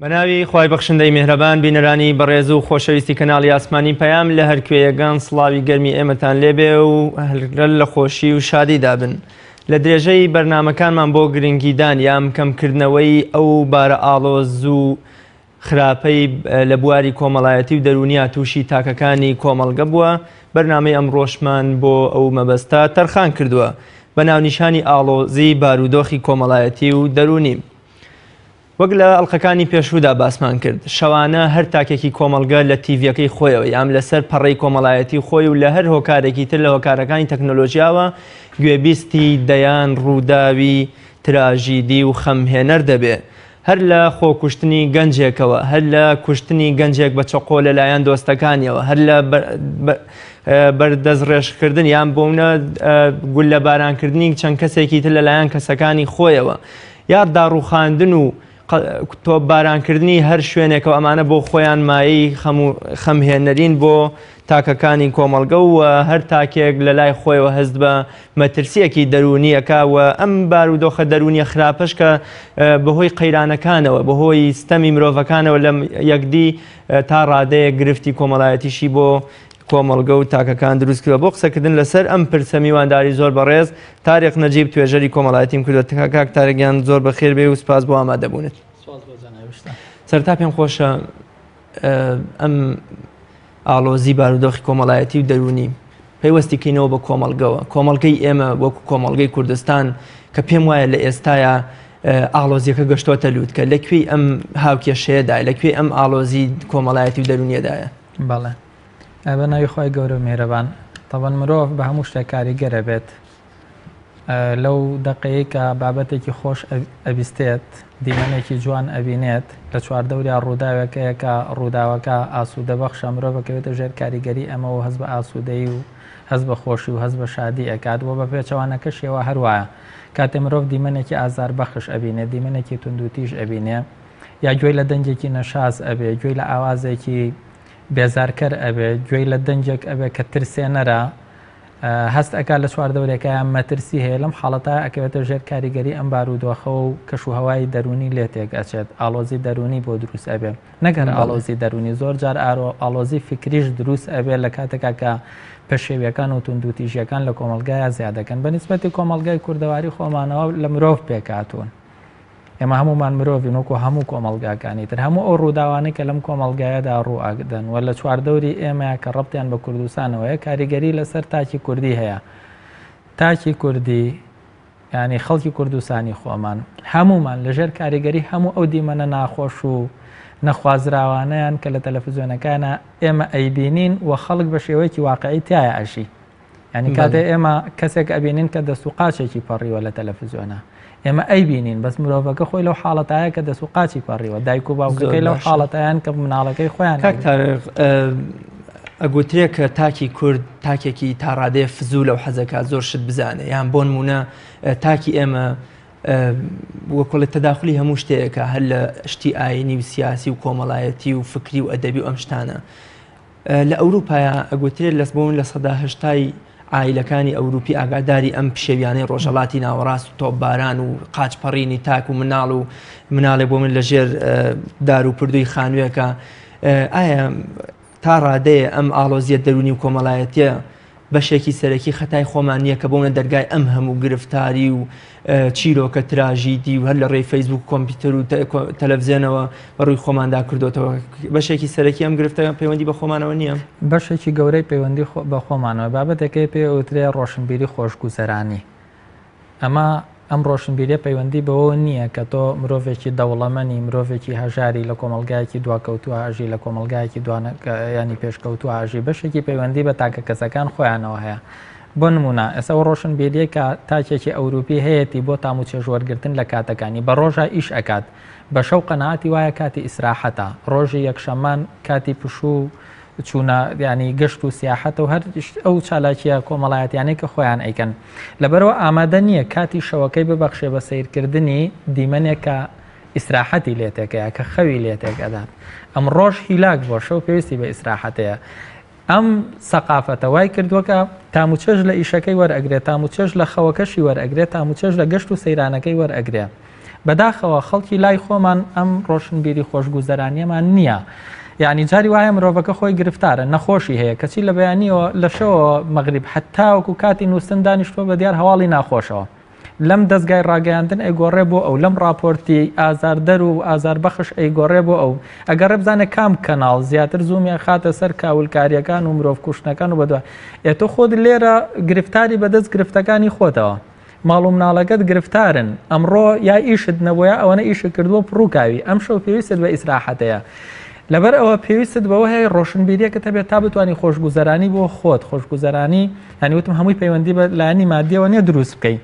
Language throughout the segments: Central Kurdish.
بەناوی خوای بەخشندەی میهرەبان بینەرانی بەڕێز و خۆشەویستی کەناڵی ئاسمانی پەیام لە هەر کوێیەگان سڵاوی گەرمی ئێمەتان لێبێ و هەر لە خۆشی و شادیدا بن. لە درێژەی بەرنامەکانمان بۆ گرنگیدان یان کەمکردنەوەی ئەو بارە ئاڵۆز و خراپەی لە بواری کۆمەڵایەتی و دەروونیا تووشی تاکەکانی کۆمەڵگە بووە، بەرنامەی ئەمڕۆشمان بۆ ئەو مەبەستە تەرخان کردووە بە ناونیشانی ئاڵۆزی بارودۆخی کۆمەڵایەتی و دەروونی. وەک لە ئەڵقەکانی پێشوودا باسمان کرد، شەوانە هەر تاکێکی کۆمەڵگە لە تیڤیەکەی خۆیەوە یان لەسەر پەڕەی کۆمەڵایەتی خۆی و لە هەر هۆکارێکی تر لە هۆکارەکانی تەکنۆلۆژیاوە گوێبیستی دەیان ڕووداوی تراژیدی و خەمهێنەر دەبێ. هەر لە خۆکوشتنی گەنجێکەوە، هەر لە کوشتنی گەنجێک بە چەقۆ لە لایەن دۆستەکانیەوە، هەر لە بەردەستڕێژکردن یان بۆونە گوللەبارانکردنی چەند کەسێکی تر لە لایەن کەسەکانی خۆیەوە، یا داڕوخاندن و تۆپبارانکردنی هەر شوێنێکەوە ئەمانە بۆ خۆیان مایەی خەمهێنەرین بۆ تاکەکانی کۆمەڵگە و هەر تاکێک لە لای خۆیەوە هەست بە مەترسیەکی دەروونیەکە و ئەم بارودۆخە دەروونیە خراپەش کە بەهۆی قەیرانەکانەوە بەهۆی ستەمی مرۆڤەکانەوە لە یەکدی تا ڕادەیەک گرفتی کۆمەڵایەتیشی بۆ کۆمەڵگە و تاکەکان دروست کردوە. بۆ قسەکردن لەسەر ئەم پرسە میوانداری زۆر بەڕێز تاریق نەجیب توێژەری کۆمەڵایەتیم کردوە. کاک تاریق گیان زۆر بەخێر بێی و سپاس بۆ ئامادەبوونت. سەرەتا پێم خۆشە ئەم ئاڵۆزی بارودۆخی کۆمەڵایەتی و دەروونی پەیوەستی کەینەوە بە کۆمەڵگەوە. کۆمەڵگەی ئێمە وەکو کۆمەڵگەی کوردستان کە پێم وایە لە ئێستایا ئاڵۆزیەکە گەشتۆتە لووتکە، لە کوێی ئەم هاوکێشەیەدایە، لە کوێی ئەم ئاڵۆزی کۆمەڵایەتی و دەروونیەدایە؟ بەڵێ بە ناوی خوای گەورە و میهرەبان. تەبەن مرۆڤ بە هەموو شتێک کاریگەرە بێت. لەو دەقەیەی کە بابەتێکی خۆش ئەبیستێت، دیمەنێکی جوان ئەبینێت، لە چواردەوریا ڕووداوێک هەیە کە ڕووداوەکە ئاسوودەبەخشە، مرۆڤ ئەکەوێتە ژێر کاریگەری ئەمەوە و هەست بە ئاسوودەیی و هەست بە خۆشی و هەست بە شادی ئەکات و بە پێچەوانەکەشیەوە هەر وایە. کاتێ مرۆڤ دیمەنێکی ئازاربەخش ئەبینێ، دیمەنێکی توندوتیژ ئەبینێ، یا گوێی لە دەنگێکی نەشاز ئەبێ، گوێی لە ئاوازێکی بێزارکەر ئەبێ، گوێی لە دەنگێک ئەبێ کە ترسێنەرە، هەست ئەکات لە چواردەورێکایە مەترسی هەیە، لەم حاڵەتە ئەکەوێتە ژێر کاریگەری ئەم بارودۆخەوە و کەشوهەوای دەروونی لێ تێک ئەچێت، ئاڵۆزی دەروونی بۆ دروست ئەبێ. نەک هەر ئاڵۆزی دەروونی، زۆر جار ئاڵۆزی فیکریش دروست ئەبێ لە کاتێکا کە پەشێویەکان و توندوتیژیەکان لە کۆمەڵگایا زیاد دەکەن. بە نیسبەتی کۆمەڵگای کوردەواری خۆمانەوە لە مرۆڤ پێکهاتوون. ئێمە هەموومان مرۆڤین وەکو هەموو کۆمەڵگاکانی تر. هەموو ئەو ڕووداوانەی کە لەم کۆمەڵگایەدا ڕوو ئەدەن و لە چواردەوری ئێمەیە کە ڕەبتیان بە کوردستانەوە هەیە، کاریگەری لەسەر تاکی کوردی هەیە. تاکی کوردی یانی خەڵکی کوردستانی خۆمان هەموومان لەژێر کاریگەری هەموو ئەو دیمەنە ناخۆش و نەخوازراوانەیان کە لە تەلەفزیۆنەکانە ئێمە ئەیبینین و خەڵک بە شێوەیەکی واقعی تایە ئەژی. یعنی کاتێ ئێمە کەسێک ئەبینین کە دەست و قاچێکی پەڕیوە لە تەلەفزیۆنە ئێمە ئەیبینین بەس مرۆڤەکە خۆی لەو حاڵەتایە کە دەست و قاچی پەڕیوە دایک و باوکەکەی لەو حاڵەتیان کە مناڵەکەی خۆیان کاک تارق ئەگوترێ کە تاکی کورد تاکێکی تا ڕادەیە فزوو لەو حەزەکە زۆر شت بزانێ یان بۆ نمونە تاکی ئێمە وەکوڵێ تەداخلی هەموو شتەیەکە هەر لە شتی ئاینی و سیاسی و کۆمەڵایەتی و فکری و ئەدەبی و ئەم شتانە لە ئەوروپایا ئەگوترێت لەس بۆ من 80% عایلەکانی ئەوروپی ئاگاداری ئەم پشێویانەی ڕۆژهەڵاتی ناوەڕاست و تۆپباران و قاچ پەڕینی تاک و مناڵ و مناڵێ بۆ من لەژێر دار و پردووی خانوویەکە ئایا تا ڕادەیە ئەم ئاڵۆزیە دەروونی و کۆمەڵایەتیە بەشێکی سەرەکی خەتای خۆمان نییە کە بۆنە دەرگای ئەم هەموو گرفتاری و چیرۆکە تراژیدی و هەر لە ڕێی فەیسبوک و کۆمپیوتەر و تەلەڤزیۆنەوە بە ڕووی خۆماندا کردۆتەوە بەشێکی سەرەکی ئەم گرفتە پەیوەندی بە خۆمانەوە نییە؟ بەشێکی گەورەی پەیوەندی بە خۆمانەوە بابەتێکەیە پێی ئەوترێ ڕۆشنبیری خۆشگوزەرانی ئەمە ئەم ڕۆشنبیریە پەیوەندی بەوەوە نییە کە تۆ مرۆڤێکی دەوڵەمەنی، مرۆڤێکی هەژاری لە کۆمەڵگایەکی دواکەوتووە ئەژی، لە کۆمەڵگایەکی ینی پێشکەوتووە ئەژی، بەشێکی پەیوەندی بە تاکە کەسەکان خۆیانەوە هەیە. بۆ نموونە ئێستا ئەو ڕۆشنبیریەی کە تاکێکی ئەوروپی هەیەتی بۆ تام و چێژ وەرگرتن لە کاتەکانی، بە ڕۆژا ئیش ئەکات، بە شەو قەناعەتی وایە کاتی ئیسراحەتە، ڕۆژی یەکشەممان کاتی پشوو و چوونە یانی گەشت و سیاحەتە و هەر ئەو چالاکیە کۆمەڵایەتیانەی کە خۆیان ئەیکەن لەبەرەوە ئامادە نییە کاتی شەوەکەی ببەخشێ بە سەیرکردنی دیمەنێک کە ئیسراحەتی لێتێکەیە کە خەوی لێتێک ئەدات ئەم ڕۆژ هیلاک بۆ شەو پێویستی بە ئیسراحەتەیە ئەم سەقافەتە وای کردووە کە تاموچێژ لە ئیشەکەی وەرئەگرێت تاموچێژ لە خەوەکەشی وەرئەگرێت تاموچێژ لە گەشت و سەیرانەکەی وەرئەگرێ. بەداخەوە خەڵکی لای خۆمان ئەم ڕۆشنبیری خۆشگوزەرانیەمان نییە. یعنی جاری وایە مرۆڤەکە خۆی گرفتارە نەخۆشی هەیە کەچی لە بەیانیەوە لە شەوەوە مەغریب حتاوەکو کاتی نووسن دانیشتووە بە دیار هەواڵی ناخۆشەوە لەم دەزگای ڕاگەیاندن ئەیگۆڕێ بۆ ئەو، لەم ڕاپۆرتی ئازاردەر و ئازاربەخش ئەیگۆڕێ بۆ ئەو، ئەگەڕێ بزانێ کام کەناڵ زیاتر زوومی ئەخاتە سەر کاولکارییەکان و مرۆڤ کوشتنەکان و بەدوا. ئێ تۆ خۆت لێرە گرفتاری بەدەست گرفتەکانی خۆتەوە. ماڵ و مناڵەکەت گرفتارن. ئەمڕۆ یا ئیشت نەبووە یا ئەوەنە ئیشت کردووە پڕوکاوی. ئەمشەو پێویستت بە ئیسراحەتەیە. لەبەر ئەوە پێویستت بەوە هەیە ڕۆشنبیریەکت هەبێت تا بتوانی خۆشگوزەرانی بۆ خۆت، خۆشگوزەرانی یانی وتم هەمووی پەیوەندی بە لایەنی مادیەوە نیە دروست بکەی.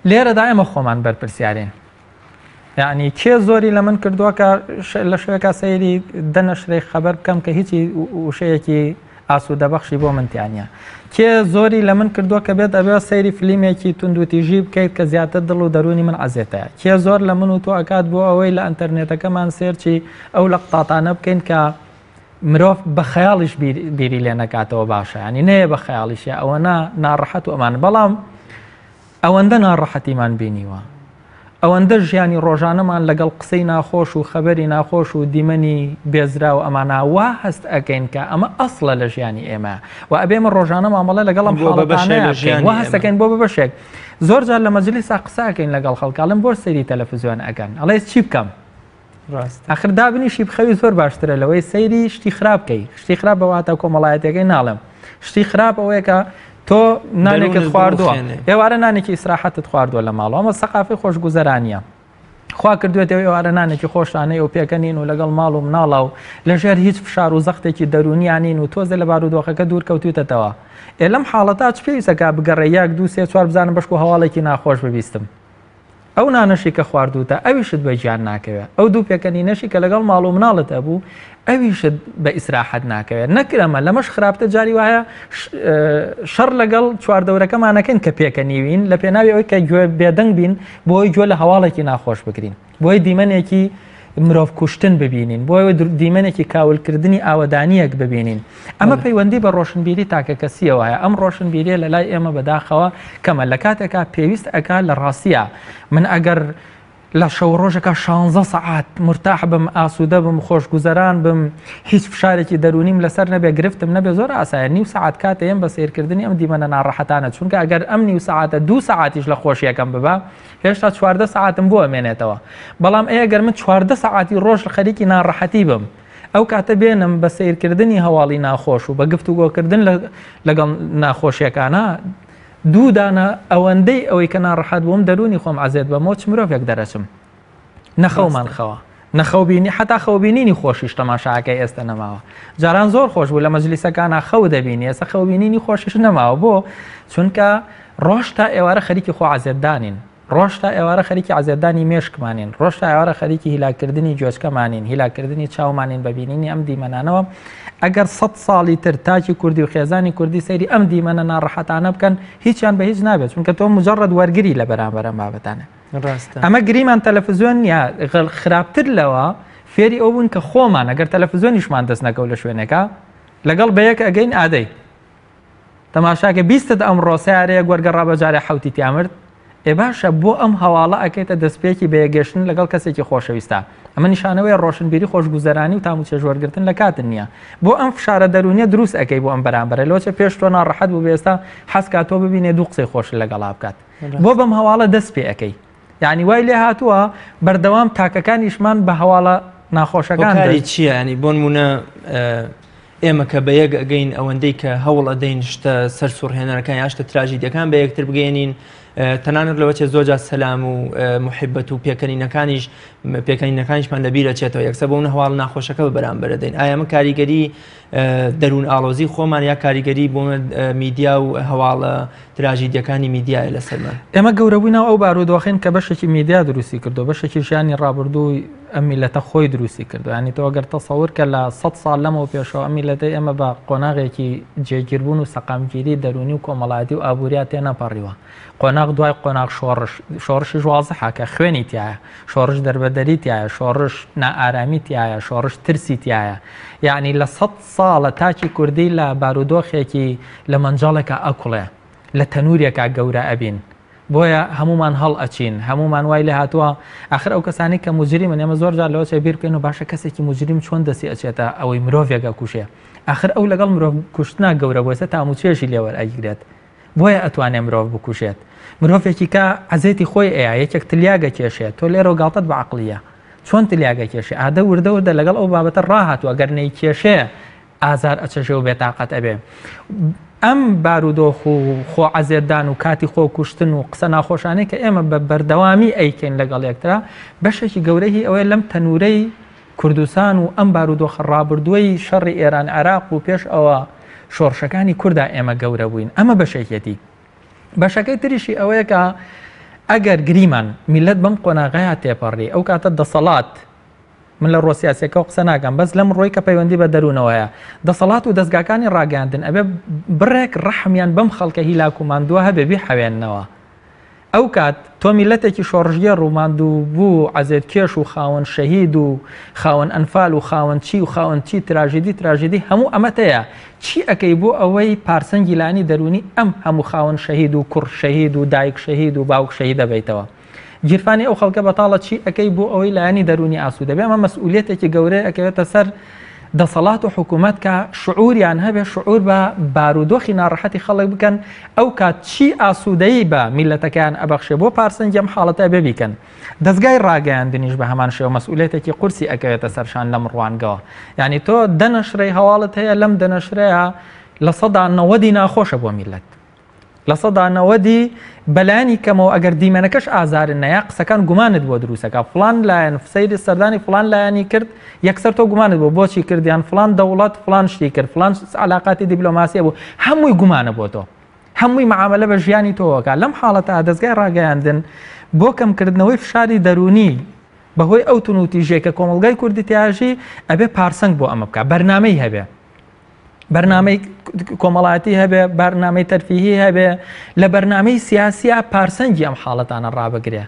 لێرەدا ئێمە خۆمان بەرپرسیارین. یعنی کێ زۆری لە من کردووە کە لە شوێکا سەیری دە نەشرەی خەبەر بکەم کە هیچی وشەیەکی ئاسوودەبەخشی بۆ من تیانە کێ زۆری لە من کردووە کە بێت ئەبێ سەیری فلیمێکی توندوتیژی بکەیت کە زیاتر دڵ و دەروونی من عەزێتە کێ زۆر لە من و تۆ ئەکات بۆ ئەوەی لە ئەتەرنێتەکەمان search ی ئەو لەقتاتانە بکەین کە مرۆڤ بە خەیاڵیش بیری لێ نەکاتەوە باشە ینی نەیە بە خەیاڵیشە ئەوە ناڕەحەت و ئەمان بەڵام ئەوەندە ناڕەحەتیمان بینیوە، ئەوەندە ژیانی ڕۆژانەمان لەگەڵ قسەی ناخۆش و خەبەری ناخۆش و دیمەنی بێزراو ئەمانە وا هەست ئەکەین کە ئەمە ئەسڵە لە ژیانی ئێمە و ئەبێ ئێمە ڕۆژانە مامەڵە لەگەڵ ئەم حاڵەتانە بکەین وا هەست ئەکەین بۆ بە بەشێک. زۆر جار لە مەجلیسا قسە ئەکەین لەگەڵ خەڵک ئەڵێم بۆ سەیری تەلەفزیۆن ئەکەن ئەڵێ چی بکەم؟ ئەخر دابنیشی بخەوی زۆر باشترە لەوەی سەیری شتی خراپ بکەی شتی خراپ بە واتا کۆمەڵایەتەکەی ناڵێم شتی خراپ ئەوەیە کە تۆ نانێکت خواردووە ئێوارە نانێکی ئیسراحەتت خواردووە لە ماڵەوە ئەمە سەقافی خۆشگوزەرانیە خوا کردوێتەوە ئێوارە نانێکی خۆشانەی و پێکەنین و لەگەڵ ماڵ و مناڵا و لەژێر هیچ فشار و زەختێکی دەرونیانین و تۆزێ لە بارودۆخەکە دوور کەوتوتەتەوە ئێ لەم حاڵەتا چ پێویستەکە بگەڕێ یەک دوو سێ چوار بزانم بەشکو هەواڵێکی ناخۆش ببیستم ئەو نانەشی کە خواردووتە ئەویشت بە گیان ناکەوێ، ئەو دوو پێکەنینەشی کە لەگەڵ ماڵ و مناڵت هەبوو ئەویشت بە ئیسراحەت ناکەوێ. نەکرەمە لەمەش خراپتر جاری وایە شەڕ لەگەڵ چواردەورەکەمان ئەکەین کە پێکەنیوین لە پێناوی ئەوەی کە گوێ بێدەنگ بین بۆ ئەوەی گوێ لە هەواڵێکی ناخۆش بگرین. بۆی دیمەنێکی مرۆڤ کوشتن ببینین بۆ دیمەنێکی کاولکردنی ئاوەدانیەک ببینین ئەمە پەیوەندی بە ڕۆشنبیری تاکەکەسیەوە هەیە ئەم ڕۆشنبیریە لە لای ئێمە بەداخەوە کەمە لە کاتێکا پێویست ئەک لە ڕاستیە من ئەگەر لە شەو ڕۆژەکە 16 سەعات مرتاح بم ئاسوودە بم خۆشگوزەران بم هیچ فشارێکی دەرونیم لەسەر نەبێ گرفتم نەبێ زۆر ئاسایە نیو سەعات کاتەیەم بە سیرکردنی ئەم دیمەنە ناڕەحەتانە چونکە ئەگەر ئەم نیو سەعاتە دوو سەعاتیش لە خۆشیەکەم ببا هێشتا 14 سەعاتم بۆ ئەمێنێتەوە بەڵام ئەی ئەگەر من 14 سەعاتی ڕۆژ خەریکی ناڕەحەتی بم ئەو کاتە بێنم بە سەیرکردنی هەواڵی ناخۆش و بە گفتوگۆکردن لەگەڵ ناخۆشیەکانە دوو دانە ئەوەندەی ئەوەی کە ناڕەحەت بووم دەروونی خۆم عەزێت بەمەوە چ مرۆڤێک دەرەچم نەخەومان خەوە نەخەو بینی حتا خەو بینینی خۆشیش تەماشاکەی ئێستا نەماوە جاران زۆر خۆش بوو لە مەجلیسەکانە خەو دەبینی ئێستا خەو بینینی خۆشیش نەماوە بۆ چونکە ڕۆژ تا ئێوارە خەریکی خۆ عەزێتدانین ڕۆژ تا ئێوارە خەریکی عەزێتدانی مێشکمانین ڕۆژ تا ئێوارە خەریکی هیلاکردنی گوێچکەمانین هیلاکردنی چاومانین بە بینینی ئەم دیمەنانەوە ئەگەر سە ساڵی تر تاکی کوردی و خێزانی کوردی سەیری ئەم دیمەنە ناڕەحەتانە بکەن هیچیان بە هیچ نابێت چونکە تۆ مجرد وەرگری لە بەرامبەر ئەم بابەتانە ئەمە گریمان تەلەفزیۆن نییە خراپتر لەوە فێری ئەو بوون کە خۆمان ئەگەر تەلەفزیۆنیشمان دەست نەکەوت لە شوێنێکە لەگەڵ بەیەک ئەگەین ئادەی تەماشاکە بیستت ئەمڕۆ سیارەیەک وەرگەڕا بە جارێ حەوتی تیا مرد ئێ باشە بۆ ئەم هەواڵە ئەکەیتە دەستپێکی بەیەکگەشتن لەگەڵ کەسێکی خۆشەویستا ئەمە نیشانەوەی ڕۆشنبیری خۆشگوزەرانی و تام و چێژوەرگرتن لە کاتن نییە بۆ ئەم فشارە دەروونیە دروست ئەکەی بۆ ئەم بەرامبەرە لۆچە پێش تۆ ناڕەحەت بوو ئێستا حەزکا تۆ ببینێ دوو قسەی خۆش لەگەڵا بکات بۆ بەم هەواڵە دەست پێ ئەەکەی یعنی وای لێ هاتووە بەردەوام تاکەکانیشمان بە هەواڵە ناخۆشەکان چییە ینی بۆ نمونە ئێمە کە بە یەک ئەگەین ئەوەندەی کە هەوڵ ئەدەین شتە سەرسوڕهێنەرەکان یا شتە تراژیدیەکان بە یەکتر بگەێنین تەنانەت لەوە چێ زۆر سەلام و محبەت و پێکەنینەکانیش پێکەنینەکانیشمان لە بیرە چێتەوە یەکسە بۆ هەواڵ ناخۆشەکە بە بەرامبەر دەین ئایا من کاریگەری دەروون ئاڵۆزی خۆمان یا کاریگەری بۆ میدیا و هەواڵە تراژیدیەکانی میدیایە لەسەرمان. ئێمە گەورەبووینەوە ئەو بارودۆخەین کە بەشێکی میدیا دروستی کردو بەشێکی ژیانی ڕابردووی ئەم میلەتە خۆی دروستی کردو ینی تۆ گەر تەسەور کە لە سە ساڵ لەمەوە پێشەوە ئەم میلەتەی ئێمە بە قۆناغێکی جێگیربوون و سەقامگیری دەرونی و کۆمەڵایەتی و ئابووریا تێنەپەڕیوە قۆناغ دوای قۆناغ شۆڕش شۆڕشیش وازحە کە خوێنی تایە شۆڕش دەربەدەری تایە شۆڕش نائارامی تایە شۆڕش ترسی تایە یعنی لە سە ساڵە تاکی کوردی لە بارودۆخێکی لە مەنجەڵێکا ئەکوڵێ، لە تەنورێکا گەورە ئەبین. بۆیە هەموومان هەڵ ئەچین هەموومان وای لێ هاتووە ئاخر ئەو کەسانی کە موجریمن ئێمە زۆر جار لەوە چێ بیر بکەین و باشە کەسێکی موجریم چۆن دەستی ئەچێتە ئەوەی مرۆڤێک ئەکوشێ ئاخر ئەو لەگەڵ مرۆڤ کوشتنا گەورە بووە ئێستا تام و چێژی لێ وەرئەگیرێت بۆیە ئەتوانێ مرۆڤ بکوژێت مرۆڤێکی کە عەزێتی خۆی ئەیا یەکێک تلیاگە کێشێ تۆ لێرەوە گاڵتەت بە عەقڵیە چۆن تلیاگە کێشێ ئادە وردە وردە لەگەڵ ئەو بابەتە ڕاهاتووە گەر نەیکێشێ ئازار ئەچەژێ و بێتاقەت ئەبێ. ئەم بارودۆخ و خۆ عەزێتدان و کاتی خۆ کوشتن و قسە ناخۆشانەی کە ئێمە بە بەردەوامی ئەیکەین لەگەڵ یەکترا بەشێکی گەورەی هی ئەوەیە لەم تەنورەی کوردستان و ئەم بارودۆخە ڕابردووەی شەڕی ئێران عێراق و پێش ئەوە شۆڕشەکانی کوردا ئێمە گەورە بووین ئەمە بەشێکێتی بەشەکەی تریشی ئەوەیە کە ئەگەر گریمان میلەت بەم قۆناغەیە تێپەڕی ئەو کاتە دەسەڵات من لە ڕووە سیاسیەکەوە قسە ناکەم بەس لەم ڕووی کە پەیوەندی بە دەروونەوە هەیە دەسەڵات و دەزگاکانی ڕاگەیاندن ئەبێ بڕێک ڕەحمیان بەم خەڵکە هیلاک و ماندووە هەبێ بیحەوێننەوە ئەو کات تۆ میلەتێکی شۆڕشگێڕ و ماندووبوو و عەزێتکێش و خاوەن شەهید و خاوەن ئەنفال و خاوەن چی و خاوەن چی تراژیدی تراژیدی هەموو ئەمەت هەیە چی ئەکەی بۆ ئەوەی پارسەنگی لانی دەروونی ئەم هەموو خاوەن شەهید و کوڕ شەهید و دایک شەهید و باوک شەهیدە بیتەوە گیرفانی ئەو خەڵکە بەتاڵە چی ئەکەی بۆ ئەوەی لایەنی دەروونی ئاسوودە بێ ئەمە مەسئولیەتێکی گەورەیە ئەکەوێتە سەر دەسەڵات و حکوومەت کە شعوریان هەبێ شعور بە بارودۆخی ناڕەحەتی خەڵک بکەن ئەو کات چی ئاسوودەیی بە میلەتەکەیان ئەبەخشێ بۆ پارسەنگی ئەم حاڵەتە ئەبێ بیکەن دەزگای ڕاگەیاندنیش بە هەمان شێوە مەسئولیەتێکی قورسی ئەکەوێتە سەرشان لەم ڕوانگەوە یعنی تۆ دەنەشرەی هەواڵت هەیە لەم دەنەشرەیە 90% ناخۆشە بۆ میلەت 90% بەلایەنی کەمەوە ئەگەر دیمەنەکەش ئازارت نەیا قسەکان گومانت بۆ دروستەکە فلان لایەن سەیری سەردانی فلان لایەنی کرد یەکسەر تۆ گومانت بۆ بۆچی کرد یان فلان دەوڵەت فلان شتی کرد فلان علاقاتی دیبلۆماسیە بوو هەمووی گومانە بۆ تۆ هەمووی معاملە بە ژیانی تۆوەکە لەم حاڵەتە دەزگای ڕاگەیاندن بۆ کەمکردنەوەی فشاری دەروونی بەهۆی ئەو تونوتیژیە کە کۆمەڵگای کوردی تیاژی ئەبێ پارسەنگ بۆ ئەمە بکە بەرنامەی هەبێ بەرنامەی کۆمەڵایەتی هەبێ بەرنامەی تەرفیهی هەبێ لە بەرنامەی سیاسیا پارسەنگی ئەم حاڵەتانە ڕابگرێ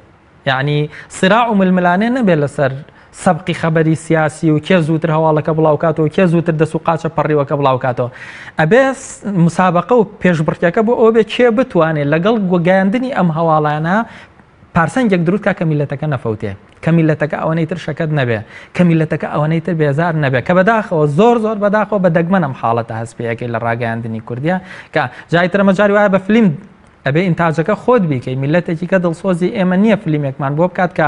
یعنی سراع و ململانێ نەبێت لەسەر سەبقی خەبەری سیاسی و کێ زووتر هەواڵەکە بڵاوکاتەوە کێ زووتر دەست و قاچە پەڕیوەکە بڵاوکاتەوە ئەبێ مسابقە و پێشبڕکەکە بۆ ئەوە بێ کێ بتوانێت لەگەڵ گەیاندنی ئەم هەواڵانە پارسەنگێک دروست کا کە میللەتەکە نەفەوتێ، کە میللەتەکە ئەوەنەی تر شەکەت نەبێ، کە میللەتەکە ئەوەنەی تر بێزار نەبێ، کە بەداخەوە زۆر زۆر بەداخەوە بە دەگمەن ئەم حاڵەتە هەست پێ ئەکەی لە ڕاگەیاندنی کوردیا کە جای تر ئەمە جاری وایە بە فلیم ئەبێ ئینتاجەکە خۆت بیکەی میللەتێکی کە دڵسۆزی ئێمە نییە فلیمێکمان بۆ بکات کە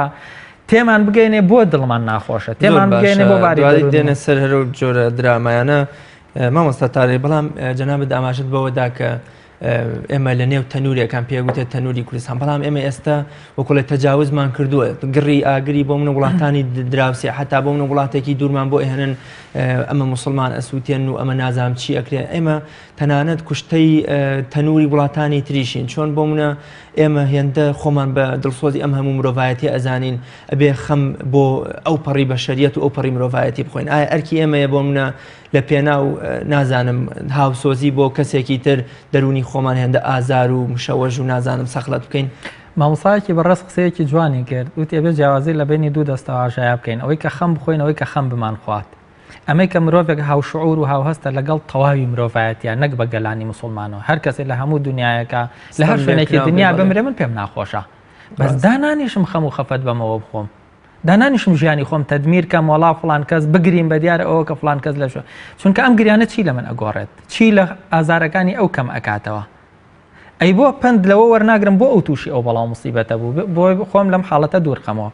تێمان بگەینێ بۆ دڵمان ناخۆشە تێمان بگەینێ بۆ باری دێنە سەر هەرو جۆرە درامایانە مامۆستا تارێ بەڵام جەنابت ئاماژت بەوەدا کە ئێمە لە نێو تەنورێکان پێگوتێت تەنوری کوردستان بەڵام ئێمە ئێستا وەکوڵێ تەجاوزمان کردووە گڕی ئاگری بۆ منە وڵاتانی دراوسێ حتا بۆ منە وڵاتێکی دوورمان بۆ ئێهێنن ئەمە مسلمان ئەسووتێن و ئەمە نازام چی ئەکرێ ئێمە تەنانەت کوشتەی تەنوری وڵاتانی تریشین چۆن بۆ منە ئێمە هێندە خۆمان بە دڵسۆزی ئەم هەموو مرۆڤایەتی ئەزانین ئەبێ خەم بۆ ئەو پەڕی بەشەریەت و ئەو پەڕی مرۆڤایەتی بخۆین ئایا ئەرکی ئێمەیە بۆ منە لە پێناو نازانم هاوسۆزی بۆ کەسێکی تر دەروونی خۆمان هێندە ئازار و مشەوەش و نازانم سەخڵەت بکەین. مامۆستایەکی بەڕێز قسەیەکی جوانی کرد وتی ئەبێ جیاوازی لە بەینی دوو دەستەواژەیا بکەین ئەوەی کە خەم بخۆین ئەوەی کە خەم بمانخوات ئەمەی کە مرۆڤێک هاوشعور و هاوهەستە لەگەڵ تەواوی مرۆڤایەتیا نەک بە گەلانی موسڵمانەوە هەر کەسێ لە هەموو دنیایەکە لە هەر شوێنێکی دنیا بمرێ من پێم ناخۆشە بەس دانانیشم خەم و خەفەت بەمەوە بخۆم دانانیشم ژیانی خۆم تەدمیر کەم وەڵا فڵان کەس بگریم بە دیار ئەوە کە فڵان کەس لە شوێن چونکە ئەم گریانە چی لە من ئەگۆڕێت چی لە ئازارەکانی ئەو کەم ئەکاتەوە ئەی بۆ پەند لەوە وەرناگرم بۆ ئەو تووشی ئەو بەڵاو مصیبەتە بوو بۆ خۆم لەم حاڵەتە دوور خەمەوە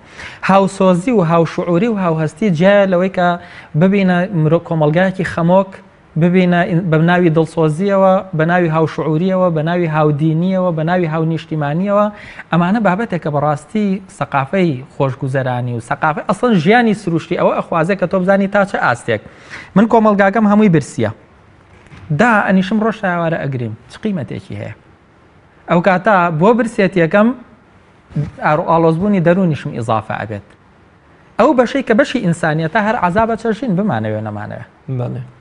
هاوسۆزی و هاوشعوری و هاوهەستی جیایە لەوەی کە ببینە مرۆ کۆمەڵگایەکی خەمۆک ببینە بە ناوی دڵسۆزییەوە، بە ناوی هاوشعورییەوە، بە ناوی هاودینییەوە، بە ناوی هاونیشتیمانییەوە، ئەمانە بابەتێکە بەڕاستی سەقافەی خۆشگوزەرانی و سەقافەی ئەسڵەن ژیانی سروشتی ئەوە ئەخوازێ کە تۆ بزانی تا چ ئاستێک من کۆمەڵگاکەم هەمووی برسییە دا ئەنیشم ڕۆژ تا ئێوارە ئەگریم چ قیمەتێکی هەیە ئەو کاتە بۆ برسێتیەکەم ئاڵۆزبوونی دەروونیشم ئیزافە ئەبێت ئەو بەشەی کە بەشی ئینسانیەتە هەر عەزابە چەژین بمانەوێ نەمانەوێ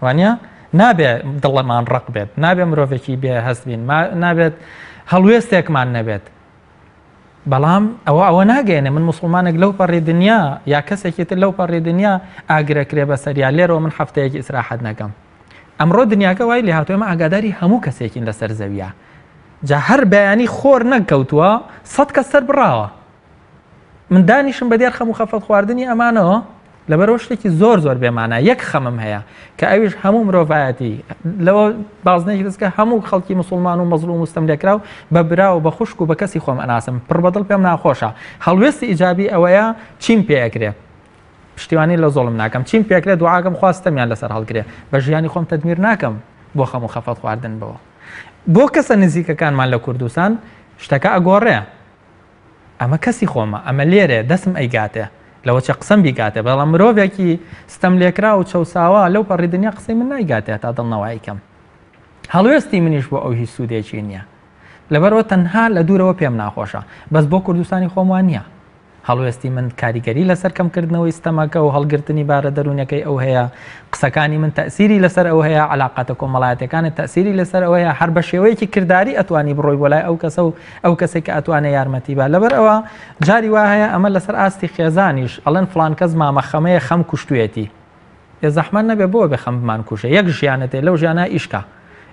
وانە نابێ دڵمان ڕق بێت نابێ مرۆڤێکی بێ هەست بین نابێت هەڵوێستێکمان نەبێت بەڵام ئەوە ئەوە ناگەێنێ من مسلمانێک لەو پەڕی دنیا یا کەسێکی تر لەو پەڕی دنیا ئاگرەکرێ بەسەریا لێرەوە من هەفتەیەکی ئیسراحەت نەکەم ئەمڕۆ دنیاکە وای لێ هاتووە ئێمە ئاگاداری هەموو کەسێکین لەسەر زەویە. جا هەر بەیانی خۆر نەکەوتووە سەد کەس سەر بڕاوە من دانیشم بە دیار خەم و خەفەت خواردنی ئەمانەوە لەبەرەوە شتێکی زۆر زۆر بێمانە یەک خەمم هەیە کە ئەویش هەموو مرۆڤایەتی لەوە بازنێکی دەستکە هەموو خەڵکی مسلمان و مەزلوم و ستەملێکراو بە برا و بە خوشک و بە کەسی خۆم ئەناسم پڕ بەدڵ پێم ناخۆشە هەڵوێستی ئیجابی ئەوەیە چیم پێ ئەکرێ پشتیوانی لە زۆڵم ناکەم چیم پێکرێ دوعاکەم خوا ستەمیان لەسەر هەڵگرێ بە ژیانی خۆم تەدمیر ناکەم بۆ خەم و خەفەت خواردن بەوە بۆ کەسە نزیکەکانمان لە کوردستان شتەکە ئەگۆڕێ ئەمە کەسی خۆمە ئەمە لێرێ دەسم ئەیگاتێ لەوە چە قسەم بیگاتێ بەڵام مرۆڤێکی ستەم لێکرا و چەساوە لەو پەڕی دنیا قسەی من نایگاتێ تا دڵنەوایی کەم هەڵوێستی منیش بۆ ئەو هیچ سوودێکی نییە لەبەرەوە تەنها لە دوورەوە پێم ناخۆشە بەس بۆ کوردستانی خۆم وان نییە هەڵوێستی من کاریگەری لەسەر کەمکردنەوەی ستەمەکە و هەڵگرتنی بارە دەروونەکەی ئەو هەیە، قسەکانی من تەئسیری لەسەر ئەو هەیە، عەلاقاتە کۆمەڵایەتیەکانت تەئسیری لەسەر ئەو هەیە، هەر بە شێوەیەکی کرداری ئەتوانی بڕۆی بۆ لای ئەو کەسە و ئەو کەسێک کە ئەتوانێ یارمەتی با. لەبەر ئەوە جاری وا هەیە ئەمە لەسەر ئاستی خێزانیش ئەڵێن فڵان کەس مامە خەمەیە خەم کوشتویەتی. ئێ زەحمەت نەبێ بۆ ئەبێ خەم بمانکوژێ؟ یەک ژیانت هەیە لەو ژیانە ئیش کە،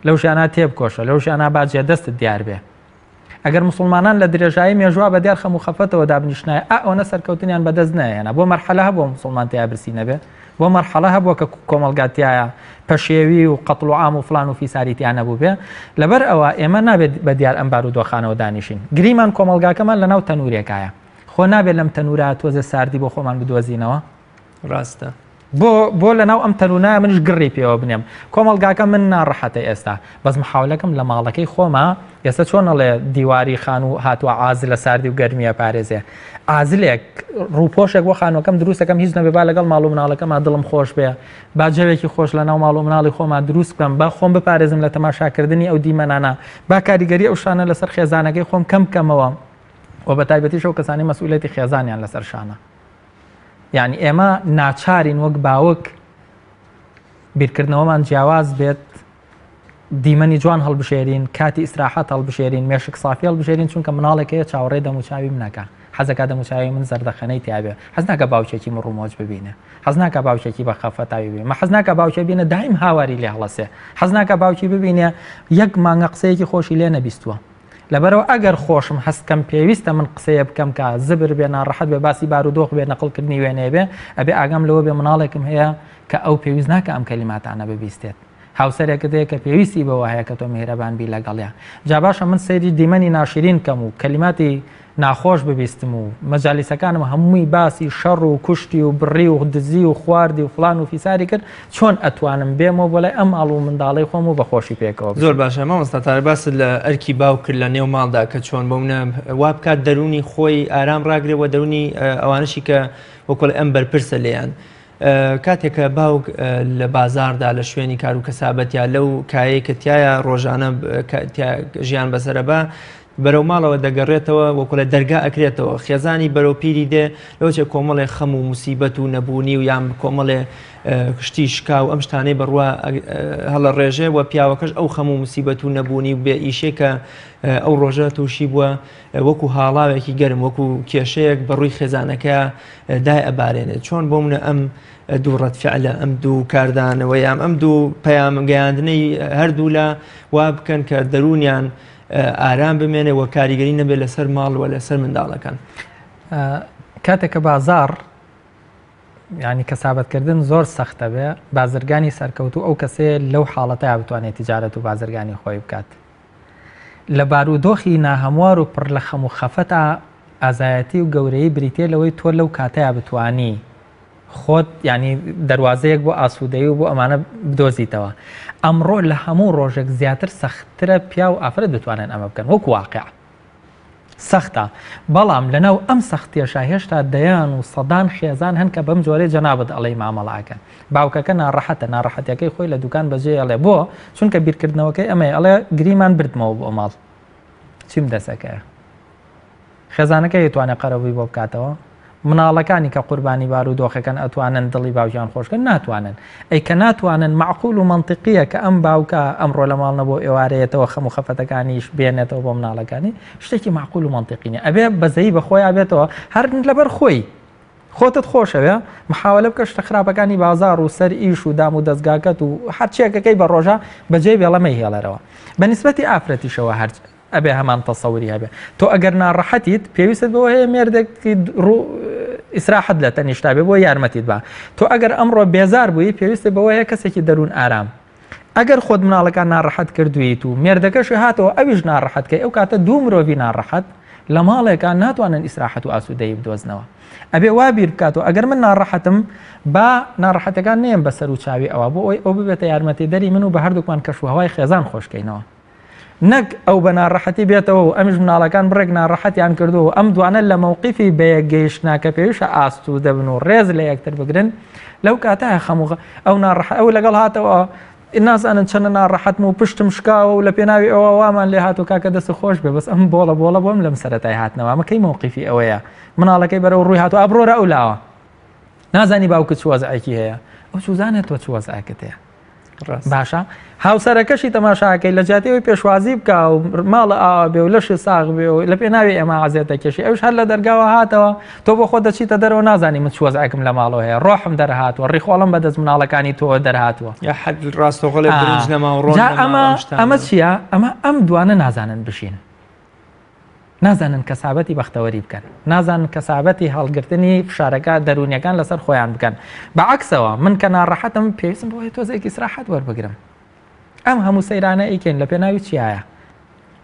لەو ژیانە تێبکۆشە، لەو ژیانە با جێدەستت دیار بێ. ئەگەر موسڵمانان لە درێژایی مێژووا بە دیار خەم و خەفەتەوە دابنیشتنایە ئا ئەوەنە سەرکەوتنیان بە دەست نەئەهێنا. بۆ مەرحەلە هەبووە موسڵمان تیا برسی نەبێ؟ بۆ مەرحەڵە هەبووە کە کۆمەڵگا تیایا پەشێوی و قەتڵ و عام و فڵان و فیساری تیا نەبووبێ؟ لەبەر ئەوە ئێمە نابێت بە دیار ئەم بارودۆخانەوە دانیشین. گریمان کۆمەڵگاکەمان لەناو تەنوورێکایە. خۆ نابێ لەم تەنوورە تۆزێ ساردی بۆ خۆمان بدۆزینەوە؟ ڕاستە. بۆ بۆ لەناو ئەم تەنونایە منیش گڕی پێوە بنێم کۆمەڵگاکە من ناڕەحەتە ئێستا بەس محاولەکەم لە ماڵەکەی خۆما ئێستا چۆن ئەڵێ دیواری خانوو هاتووە عازلە ساردی و گەرمیە پارێزێ عازلێک ڕووپۆشێک بۆ خانووەکەم دروستەکەم هیچ نەبێ با لەگەڵ ماڵ و مناڵەکەما دڵم خۆش بێ با جەوێکی خۆش لە ناو ماڵ و مناڵی خۆما دروست بکەم با خۆم بپارێزم لە تەماشاکردنی ئەو دیمەنانە با کاریگەری ئەو شانە لەسەر خێزانەکەی خۆم کەم بکەمەوە و بە تایبەتیش ئەو کەسانی مەسئولەتی خێزانیان لەسەر شانە یعنی ئێمە ناچارین وەک باوک بیرکردنەوەمان جیاواز بێت دیمەنی جوان هەڵبژێرین کاتی ئیسراحەت هەڵبژێرین مێشک سافی هەڵبژێرین چونکە مناڵێک هەیە چاوەڕێ دەموچاوی منەکە حەزەکە دەموچاوی من زەردەخەنەی تیاابێ حەز ناکە باوکێکی مڕومۆج ببینێ حەز ناکە باوکێکی بە خەفەتاوی بێ مە حەز ناکە باوکێ بینە دایم هاواری لێ هەڵەسێ حەز ناکە باوکی ببینێ یەک مانگە قسەیەکی خۆشی لێ نەبیستووە لەبەرئەوە ئەگەر خۆشم هەست کەم پێویستە من قسەیە بکەم کە زبر بێ ناڕەحەت بێ باسی بارودۆخ بێ نەقڵ کردنی وێنەیە بێ ئەبێ ئاگام لەوە بێ مناڵێکم هەیە کە ئەو پێویست ناکە ئەم کەلیماتانە ببیستێت هاوسەرێکت هەیە کە پێویستی بەوە هەیە کە تۆ میهرەبان بی لەگەڵیا جا باشە من سەیری دیمەنی ناشرین کەم و کەلیماتی ناخۆش ببیستم و مەجالیسەکانم هەمووی باسی شەڕ و کوشتی و بڕی و دزی و خواردی و فڵان و فیساری کرد چۆن ئەتوانم بێمەوە بۆ لای ئەم ماڵ و منداڵەی خۆم و بە خۆشی پێکەوە بژیم. زۆر باشە مامۆستا تارق باست لە ئەرکی باوک کرد لە نێو ماڵدا کە چۆن بۆ منە وا بکات دەروونی خۆی ئارام ڕاگرێ و دەروونی ئەوانەشی کە وەکوڵێ ئەم بەرپرسە لێیان کاتێک کە باوک لە بازاڕدا لە شوێنی کار و کەسابەتیا لەو کایەی کە تایە ڕۆژانە ژیان بەسەرە بە بەرەو ماڵەوە دەگەڕێتەوە وەکو لە دەرگا ئەکرێتەوە خێزانی بەرەو پیری دێ لەوچێ کۆمەڵێ خەم و موسیبەت و نەبوونی و یان کۆمەڵێ شتی شکا و ئەم شتانەی بڕوا هەڵە ڕێژێ و پیاوەکەش ئەو خەم و موسیبەت و نەبوونی و بێ ئیشێ کە ئەو ڕۆژە تووشی بووە وەکو هاڵاوێکی گەرم وەکو کێشەیەک بەڕووی خێزانەکە دای ئەبارێنێت چۆن بۆ منە ئەم دوو ڕەد فعلە ئەم دوو کاردانەوە یان ئەم دوو پەیام گەیاندنەی هەردوو لە وا بکەن کە دەروونیان ئارام بمێنێ و کاریگەری نەبێت لەسەر ماڵ و لەسەر منداڵەکان. کاتێک کە بازاڕ ینی کەسابەتکردن زۆر سەختە بێ بازرگانی سەرکەوتو ئەو کەسەیە لەو حاڵەتە بتوانێت تجارەت و بازرگانی خۆی بکات لە بارودۆخی ناهەموار و پڕ لە خەم و خەفەتا ئازایەتی و گەورەیی بریتیە لەوەی تۆ لەو کاتەیا بتوانی خۆت یانی دەروازەیەک بۆ ئاسوودەیی و بۆ ئەمانە بدۆزیتەوە. ئەمڕۆ لە هەموو ڕۆژێک زیاتر سەختترە پیاو و ئافرەت بتوانن ئەمە بکەن وەکو واقیع. سەختە، بەڵام لەناو ئەم سەختیەشا هێشتا دەیان و سەدان خێزان هەن کە بەم جۆرەی جەنابت ئەڵێی مامەڵە ئەکەن. باوکەکە ناڕەحەتە، ناڕەحەتیەکەی خۆی لە دوکان بەجێ ئەڵێ. بۆ؟ چونکە بیرکردنەوەکەی ئەمەیە، ئەڵێ گریمان بردمەوە بۆ ماڵ چیم دەسەکەیە. خێزانەکەی ئەتوانێ قەرەبووی بۆ بکاتەوە؟ مناڵەکانی کە قوربانی بارودۆخەکەن ئەتوانن دڵی باوکیان خۆش کەن؟ ناتوانن. ئەی کە ناتوانن مەعقول و مەنتیقییە کە ئەم باوکە ئەمڕۆ لە ماڵ نەبوو ئێوارەیەتەوە خەم و خەفەتەکانیش بێنێتەوە بۆ مناڵەکانی؟ شتێکی مەعقول و مەنتیقی نیە. ئەبێ بەزەیی بە خۆیا بێتەوە هەر لەبەر خۆی. خۆتت خۆشەوێ محاوەلە بکە شتە خراپەکانی بازاڕ و سەر ئیش و دام و دەزگاکەت و هەرچیەکەکەی بە ڕۆژە بەجێ بێڵە مەیهێڵەرەوە. بە نیسبەتی ئافرەتیشەوە هەر. ئەبێ هەمان تەسەوری هەبێ. تۆ ئەگەر ناڕەحەتیت پێویستت بەوە هەیە مێردێکی ڕوو ئیسراحەت لە تەنیشتا بێ بۆ یارمەتیت با. تۆ ئەگەر ئەمڕۆ بێزار بووی پێویستت بەوە هەیە کەسێکی دەروون ئارام. ئەگەر خۆت مناڵەکان ناڕەحەت کردوویت و مێردەکەشی هاتەوە ئەویش ناڕەحەت کەی ئەو کاتە دوو مرۆڤی ناڕەحەت لە ماڵێکا ناتوانن ئیسراحەت و ئاسوودەیی بدۆزنەوە. ئەبێ وا بیر بکاتەوە ئەگەر من ناڕەحەتم با ناڕەحەتەکان نەیەم بە سەر و چاوی ئەوە بۆ ئەوەی ئەو ببێتە یارمەتیدەری من و بە هەردووکمان کەش و هەوای خێزان خۆش کەینەوە. نەک ئەو بە ناڕەحەتی بێتەوە و ئەمیش مناڵەکان بڕێک ناڕەحەتیان کردووە و ئەم دوانە لە مەوقیفی بەیەک گەیشتنا کە پێویستە ئاسوودە بن و ڕێز لە یەکتر بگرن لەو کاتە خەم و ئەو ناڕەحە ئەو لەگەڵ هاتەوە نازانن چەنە ناڕەحەتم و پشتم شکاوە و لە پێناوی ئەوە وامان لێ هاتوو کاکە دەست خۆش بێ بەس ئەم بۆڵە بۆڵە بۆم لەم سەرەتای هاتنەوە ئەمە کەی مەوقیفی ئەوەیە مناڵەکەی بەرەو ڕووی هاتوو ئەبڕۆرە ئەو لاوە نازانی باوکت چ وەزعێکی هەیە ئەو چوزانێت تۆ چ وەزعێکت هەیە باشە هاوسەرەکەشی تەماشاکەی لە جیاتی ئەوی پێشوازی بکە و ماڵە ئاوا بێ و لەشی ساغ بێ و لە پێناوی ئێمە عزیێتە کێشی ئەوش هەر لە دەرگاوە هاتەوە تۆ بۆ خۆ دەچیتە دەرەوە نازانی من چ وەزعێکم لە ماڵەوە هەیە ڕۆحم دەرهاتووە ڕیخۆڵم بەدەست مناڵەکانی تۆ دەرهاتووە یا حەد ڕاستەوخۆ لە برنج نەما و ڕۆن نەما ئەمە ئەمە چییە ئەمە ئەم دوانە نازانن بژین نازانن کەسابەتی بەختەوەری بکەن، نازانن کەسابەتی هەڵگرتنی فشارەکە دەروونیەکان لەسەر خۆیان بکەن. بە عەکسەوە من کە ناڕەحەتم پێویستم بەوەیە تۆزێک ئیسراحەت وەربگرم. ئەم هەموو سەیرانە ئەیکەین لە پێناوی چیایە؟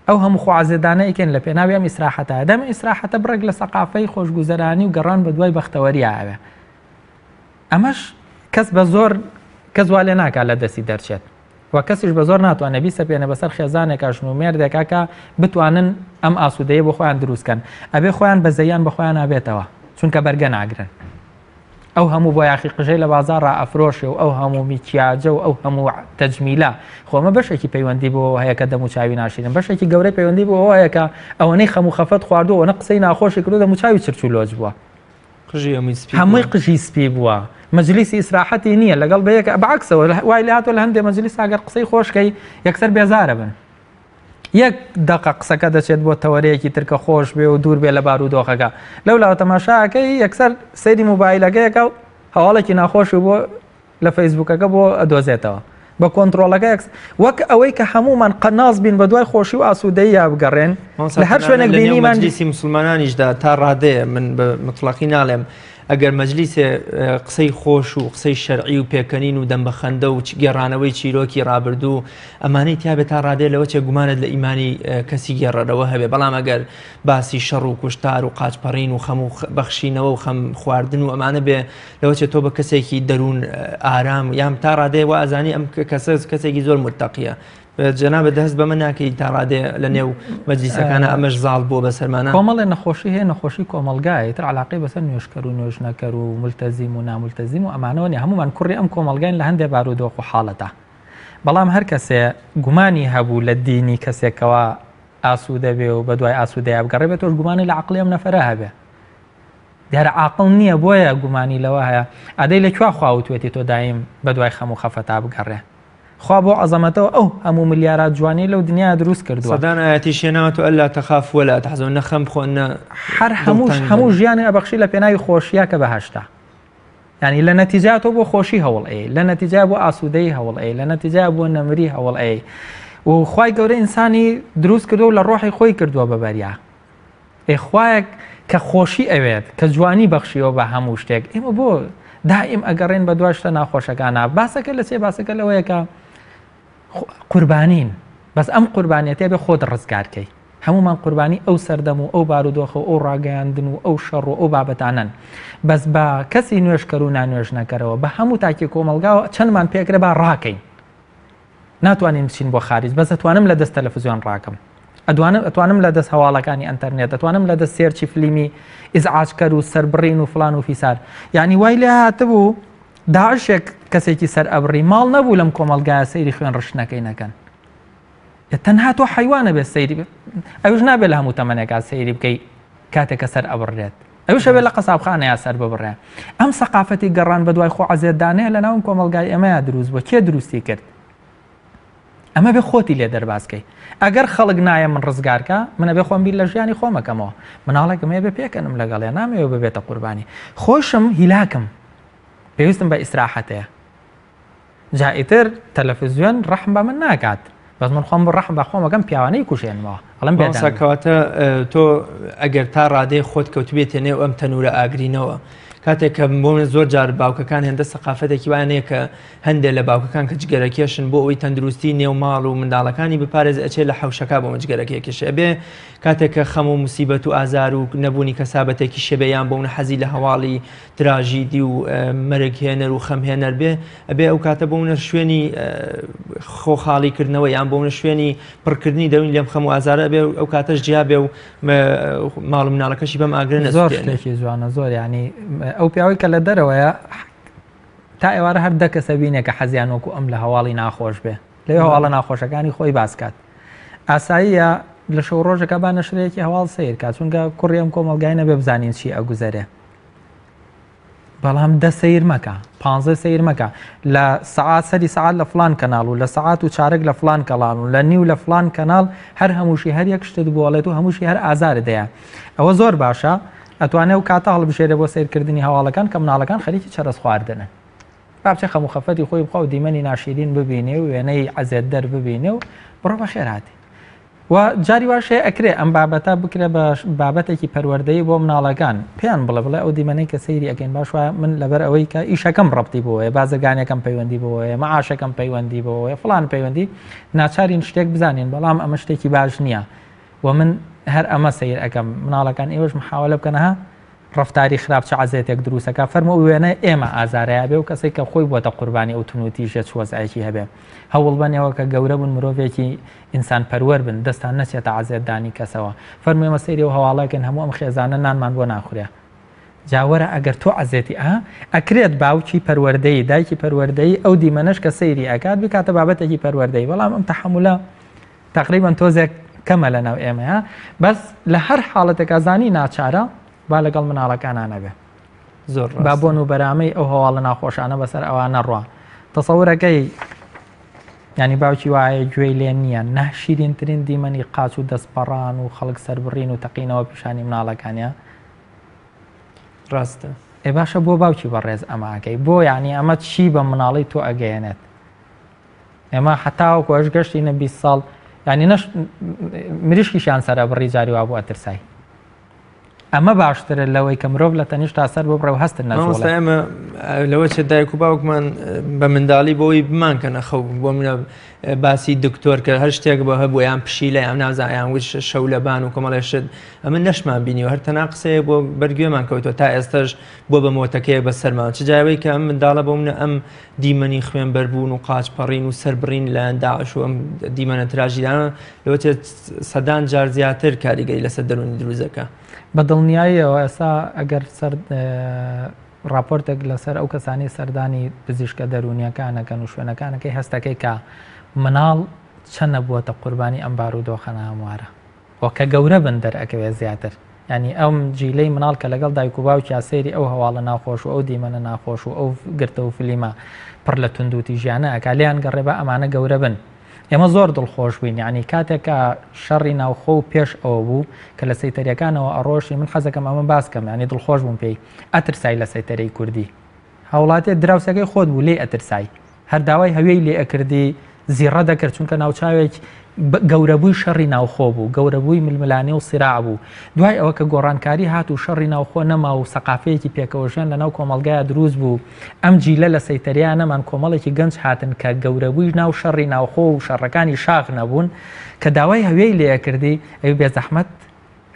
ئەو هەموو خۆعەزێدانە ئەیکەین لە پێناوی ئەم ئیسراحەتایە. دەم ئیسراحەتە بڕێک لە سەقافەی خۆشگوزەرانی و گەڕان بە دوای بەختەوەرییا ئەوێ. ئەمەش کەس بە زۆر کەس وا لێ ناکات لە دەستی دەرچێت. و کەسیش بە زۆر ناتوانێ بیسەپێنێ بەسەر خێزانێکا ژن و مێردێکا کە بتوانن ئەم ئاسوودەیە بۆ خۆیان دروست کەن ئەبێ خۆیان بەزەیان بە خۆیانا بێتەوە چونکە بەرگە ناگرن ئەو هەموو بۆیاخی قژەی لە بازاڕا ئەفرۆشێ و ئەو هەموو میکیاجە و ئەو هەموو تەجمیلە خۆ ئەمە بەشێکی پەیوەندی بۆ هەیە کە دەم و چاوی ناشیرن بەشێکی گەورەی پەیوەندی بۆ هەیە کە ئەوەنەی خەم و خەفەت خواردووە ئەوەنە قسەی ناخۆشی کردو دەم و چاوی چرچ و لۆچ بووە قژی هەمووی سپی هەمووی قژی سپی بووە مەجلیسی ئیسراحەتی نییە لەگەڵ بەیەک بەعکسەوە وای لێ هاتووە لە هەندێ مەجلیس ئەگەر قسەی خۆشکەی یەکسەر بێزارە بن یەک دقە قسەکە دەچێت بۆ تەوەرەیەکی ترکە خۆش بێ و دوور بێ لە بارودۆخەکە لەو لاوە تەماشاکەی یەکسەر سەیری موبایلەکەیەکە و هەواڵێکی ناخۆشی بۆ لە فەیسبوکەکە بۆ ئەدۆزێتەوە بە کۆنتڕۆڵەکە وەک ئەوەی کە هەموومان قەناس بین بە دوای خۆشی و ئاسوودەییا بگەڕێن لە هەر شوێنێک بینیمان مەجلیسی مسلمانانیشدا تا ڕادەیە من بە مطلقی ناڵێم ئەگەر مەجلیسێ قسەی خۆش و قسەی شەرعی و پێکەنین و دەم بەخەندە و گێڕانەوەی چیرۆکی ڕابردوو ئەمانەی تیاابێت تا ڕادێ لەوە چێ گومانت لە ئیمانی کەسی گێڕەرەوە هەبێ بەڵام ئەگەر باسی شەڕ و کوشتار و قاچپەڕین و خەم و بەخشینەوە و خەم خواردن و ئەمانە بێ لەوە چێ تۆ بە کەسێکی دەروون ئارام یان تا ڕادەیە وا ئەزانی ئەم کەسە کەسێکی زۆر متەقیە جەنابت هەست بەمە ناکەی تا ڕادەیە لە نێو مەجلیسەکانە ئەمەش زاڵ بووە بەسەرمانە؟ کۆمەڵێ نەخۆشی هەیە نەخۆشی کۆمەڵگایە ئیتر عەلاقەی بەسەر نوێژکەر و نوێژنەکەر و مولتەزیم و نامولتەزیم و ئەمانەوە نیە هەموومان کوڕی ئەم کۆمەڵگاین لە هەندێ بارودۆخ و حاڵەتا بەڵام هەر کەسێ گومانی هەبوو لە دینی کەسێکەوە ئاسوودە بێ و بەدوای ئاسوودەیا بگەڕێ بێ تۆش گومانی لە عەقڵی ئەم نەفەرە هەبێ دیارە عاقڵ نییە بۆیە گومانی لەوە هەیە ئەدەی لە کوا خوا وتوێتی تۆ دایم بەدوای خەم و خەفەتا بگەڕێ خوا بۆ عەزەمەتەوە ئەو هەموو ملیارات جوانی لەو دنیا دروست کردووە سەدان ئایەتیش هێناوەتەوە الا تخافوا ولا تحزنوا نە خەم بخۆن نە هەر هەموو دڵتەنگ بن. هەموو ژیانی ئەبەخشی لە پێناوی خۆشیە کە بەهەشتە یعنی لە نەتیجا تۆ بۆ خۆشی هەوڵ ئەی لە نەتیجا بۆ ئاسوودەی هەوڵ ئەی لە نەتیجا بۆ نەمری هەوڵ ئەی و خوای گەورە ئینسانی دروست کردو و لە ڕۆحی خۆی کردووە بە بەریا ئێ خوایەک کە خۆشی ئەوێت کە جوانی بەخشیوە بە هەموو شتێک ئێمە بۆ دائیم ئەگەڕێن بە دوای شتە ناخۆشەکانە باسەکە لە چێ باسەکە لەوەیە کە قوربانین بەس ئەم قوربانیەتە بێ خۆت ڕزگارکەی هەمومان قوربانی ئەو سەردەم و ئەو بارودۆخە و ئەو ڕاگەیاندن و ئەو شەڕ و ئەو بابەتانەن بەس بە کەسی نوێژکەر و نانوێژ نەکەرەوە بە هەموو تاکی کۆمەلگاوە چەندمان پێکرە با ڕاکەین ناتوانین بچین بۆ خاریج بەس ئەتوانم لە دەست تەلەفزیۆن ڕاکەم ئەدوانم ئەتوانم لە دەست هەواڵەکانی ئەتەرنێت ئەتوانم لە دەست سێرچی فلیمی ئیزعاجکەر و سەربڕین و فلان و فیسار یعنی وای لێ هاتبوو داعشێک کەسێکی سەر ئەبڕی ماڵ نەبوو لەم کۆمەڵگایە سەیری خوێن ڕشتنەکەی نەکەن تەنها تۆ حیوانە بێ سەیری ئەوش نابێت لە هەموو تەمەنێکا سەیری بکەی کاتێک کە سەر ئەبڕێت ئەویش ئەبێ لە قەسابخانەیا سەر ببڕێ. ئەم سەقافەتی گەڕان بە دوای خۆ عەزێتدانەیە لە ناو کۆمەڵگای ئێمەیا دروست بووە. کێ دروستی کرد؟ ئەمە بێ خۆتی لێ دەرباز کەی. ئەگەر خەڵک نایە من ڕزگار کا، من ئەبێ خۆم بیر لە ژیانی خۆم ئەکەمەوە. مناڵێکم هەیە بێ پێکەنم لەگەڵیا، نامەوێ ببێتە قوربانی. خۆشم هیلاکم. پێویستم بە ئیسراحەتەیە. جا ئیتر تەلەفزیۆن ڕەحم بە من ناکات. بەس من خۆم ڕەحم بە خۆم ئەکەم پیاوانەی کوژێنمەوە ئەڵێم بێدەنگ. مامۆستا کەواتە تۆ ئەگەر تا ڕادەی خۆت کەوتبێتە نێو ئەم تەنورە ئاگرینەوە کاتێک کە بۆ من زۆر جار باوکەکان هێندە سەقافەتێکی وایان هەیە کە هەندێک لە باوکەکان کە جگەرەکێشن بۆ ئەوەی تەندروستی نێو ماڵ و منداڵەکانی بپارێز ئەچێ لە حەوشەکە بۆ جگەرەکەی کێشێ ئەبێ کاتێک کە خەم و موسیبەت و ئازار و نەبوونی کەسابەتێکی شێبێ یان بۆ منە حەزی لە هەواڵی تراژیدی و مەرگ هێنەر و خەم هێنەر بێ ئەبێ ئەو کاتە بۆ منە شوێنی خۆ خاڵی کردنەوە یان بۆ منە شوێنی پڕکردنی دەروون لەم خەم و ئازارە ئەبێ ئەو کاتەش جیا بێ و ماڵ و مناڵەکەشی بەم ئاگرە زۆر شتێکی جوانە زۆر ینی ئەو پیاوەی کە لە دەرەوەیە تا ئێوارە هەر دە کەسە بینێ کە حەزیان وەکو ئەم لە هەواڵی ناخۆش بێ لەوێ هەواڵە ناخۆشەکانی خۆی باس کات ئاساییە لە شەو ڕۆژەکە با نەشرەیەکی هەواڵ سەیر کات چونکە کوڕی ئەم کۆمەڵگای نەبێ بزانین چی ئەگوزەرێ بەڵام دە سەیر مەکە پانزە سەیر مەکە لە سەعات سەری سەعات لە فلان کەناڵ و لە سەعات و چارەک لە فلان کەڵان و لە نیو لە فلان کەناڵ هەر هەمووشی هەر یەک شتت بۆڵێت و هەمووشی هەر ئازارت دەیە ئەوە زۆر باشە ئەتوانێ ئەو کاتە هەڵبژێرێ بۆ سەیرکردنی هەواڵەکان کە مناڵەکان خەریکی چەرەس خواردنن با بچێ خەم و خەفەتی خۆی بخوا و دیمەنی ناشیرین ببینێ و وێنەی عەزێتدەر ببینێ و بڕۆ بەخێرهاتی و جاری واش هەیە ئەکرێ ئەم بابەتە بکرێ بە بابەتێکی پەروەردەیی بۆ مناڵەکان پێیان بڵێ بڵێ ئەو دیمەنەی کە سەیری ئەکەین باش وایە من لەبەر ئەوەی کە ئیشەکەم ڕەبتی بۆیە بازرگانیەکەم پەیوەندی بۆیە مەعاشەکەم پەیوەندی بۆیە فڵان پەیوەندی ناچارین شتێک بزانین بەڵام ئەمە شتێکی باش نییە و من هەر ئەمە سەیر ئەکەم مناڵەکان ئێوەش محاولە بکەن ها ڕەفتاری خراپ چ عەزێتێک دروست ئەکا فەرموو ئەو وێنە ئێمە ئازارەیا بێ و کەسێک کە خۆی بۆتە قوربانی ئەو تونوتیژە چ وەزعێکی هەبێ هەوڵ بەن ئێوە کە گەورە بوون مرۆڤێکی ئینسان پەروەر بن دەستان نەچێتە عەزێت دانی کەسەوە فەرموو ئێمە سەیری ئەو هەواڵەکەن هەموو ئەم خێزانە نانمان بۆ ناخورێ جا وەرە ئەگەر تۆ عەزێتی ئا ئەکرێت باوکی پەروەردەیی دایکی پەروەردەیی ئەو دیمەنەش کە سەیری ئەکات بکاتە بابەتێکی پەروەردەیی بەڵام ئەم تەحەمولە تەقریبەن تۆزێک کەمە لەناو ئێمەیا بەس لە هەر حاڵەتێکا زانی ناچارە با لەگەڵ مناڵەکانا نەبێ زۆر با بۆن و بەرامەی ئەو هەواڵە ناخۆشانە بەسەر ئەوان نەڕوا تەسەورەکەی ینی باوکی وایە گوێی لێ نییە ناشیرینترین دیمەنی قاچ و دەستپەڕان و خەڵک سربڕین و تەقینەوە پیشانی مناڵەکانە ڕاستە ئێ باشە بۆ باوکی بەڕێز ئەماکەی بۆ یعنی ئەمە چی بە مناڵی تۆ ئەگەیەنێت ئێمە حتاوەکو ئەش گەشتینە 20 ساڵ ینی نەش مریشکیشیان سەرە بڕی جاری وابوو ئەترسای ئەمە باشترە لەوەی کە مرۆڤ لە تەنیشت تا سەر ببڕێ و هەستن نەجوڵێ. ئێمە لەوە چێت دایک و باوکمان بە منداڵی بۆی بمانکەنە خەو بۆ منە باسی دکتۆر کە هەر شتێک بە هەبوو یان پشیلە یان نازانیان وت شەو لەبان و کۆمەڵێ شت ئەمە نەشمان بینیوە هەر تەنها قسەیە بۆ بەرگوێمان کەوتووە تا ئێستاش بۆ بە مۆتەکەیە بە سەرمان چ جاوەی کە ئەم منداڵە بۆ منە ئەم دیمەنی خوێنبەربوون و قاچ پەڕین و سەربڕین لایەن داعش و ئەم دیمەنە تراژیدانە لەوە چێت سەدان جار زیاتر کاریگەری لەسەر دەروونی دروست دەکا. بە دڵنیاییەوە ئێستا ئەگەر سەر ڕاپۆرتێک لەسەر ئەو کەسانی سەردانی پزیشکە دەروونیەکانەکەن و شوێنەکانەکەی هەستەکەی کە مناڵ چەنە بووەتە قوربانی ئەم بارودۆخە ناهەموارە. و کە گەورە بن دەرئەکەوێت زیاتر یانی ئەم جیلەی مناڵ کە لەگەڵ دایک و باوکیا سەیری ئەو هەواڵە ناخۆش و ئەو دیمەنە ناخۆش و ئەو گرتە و فلیمە پڕ لە توندوتیژیانە ئەکا لێیان گەڕێ با ئەمانە گەورە بن ئێمە زۆر دڵخۆش بووین یعنی کاتێک کە شەڕی ناوخۆ و پێش ئەوە بوو کە لە سەیتەریەکانەوە ئەڕۆشتی من حەزەکەم ئەمە باس کەم یعنی دڵخۆش بووم پێی ئەترسای لە سەیتەرەی کوردی هاوڵاتیە دراوسێکەی خۆت بوو لێی ئەترسای هەر داوای هەوێی لێ ئەکردی زیڕە دەکرد چونکە ناوچاوێک گەورەبووی شەڕی ناوخۆ بوو گەورەبووی ململانێ و سیراع بوو دوای ئەوە کە گۆڕانکاری هات و شەڕی ناوخۆ نەما و سەقافەیەکی پێکەوەژیان لەناو کۆمەڵگایا دروست بوو ئەم جیلە لە سەیتەرەیا نەمان کۆمەڵێکی گەنج هاتن کە گەورەبووی ناو شەڕی ناوخۆ و شەڕەکانی شاخ نەبوون کە داوای هەوێی لێ ئەکردی ئەوی بێزەحمەت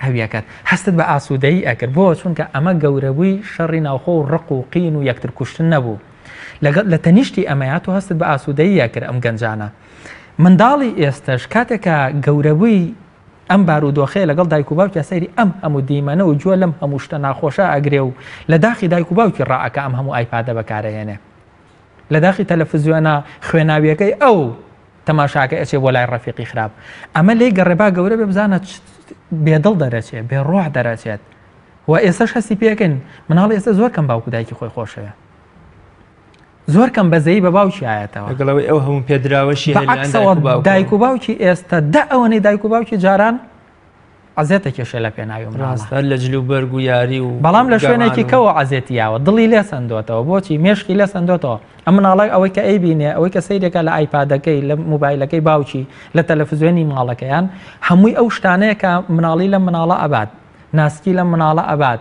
هەویەکەت هەستت بە ئاسوودەیی ئەکرد بۆ چونکە ئەمە گەورەبووی شەڕی ناوخۆ و ڕق و قین و یەکتر کوشتن نەبوو لەگەڵ لە تەنیشتی ئەمەیا تۆ هەستت بە ئاسوودەیی ئەکرد ئەم گەنجانە منداڵی ئێستەش کاتێک کە گەورەبووی ئەم بارودۆخەیە لەگەڵ دایک و باوکیا سەیری ئەم هەموو دیمەنە و گوێ لەم هەموو شتە ناخۆشە ئەگرێ و لە داخی دایک و باوکی ڕائەکا ئەم هەموو ئایپادە بەکارەهێنێ لە داخی تەلەفزیۆنە خوێناویەکەی ئەو تەماشاکە ئەچێ بۆ لای ڕەفیقی خراپ ئەمە لێی گەڕێ با گەورە بێ بزانە بێدڵ دەرەچێ بێ ڕۆح دەرەچێت و ئێستاش هەستی پێکەن مناڵ ئێستا زۆر کەم باوک و دایکی خۆی خۆشەوێ زۆر کەم بەزەیی بە باوکی ئاەتەوە لەگەڵەوەی ئەو هەموو پێدراوەشی دایک و باوکی ئێستا دە ئەوەنەی دایک و باوکی جاران. عەزێتە کێشێ لە پێناوی مناڵە. ڕاستە هەر لە جل و بەرگ و یاری و بەڵام لە گەڕان شوێنێکی و. کەوە عەزێتی یاوە دڵی لێ سەندۆتەوە بۆچی مێشکی لێ سەندۆتەوە ئەم مناڵە ئەوەی کە ئەیبینێ ئەوەی کە سەیرێکا لە ئایپادەکەی لە موبایلەکەی باوکی لە تەلەفزیۆنی ماڵەکەیان هەمووی ئەو شتانەیە کە مناڵی لەم مناڵە ئەبات ناسکی لەم مناڵە ئەبات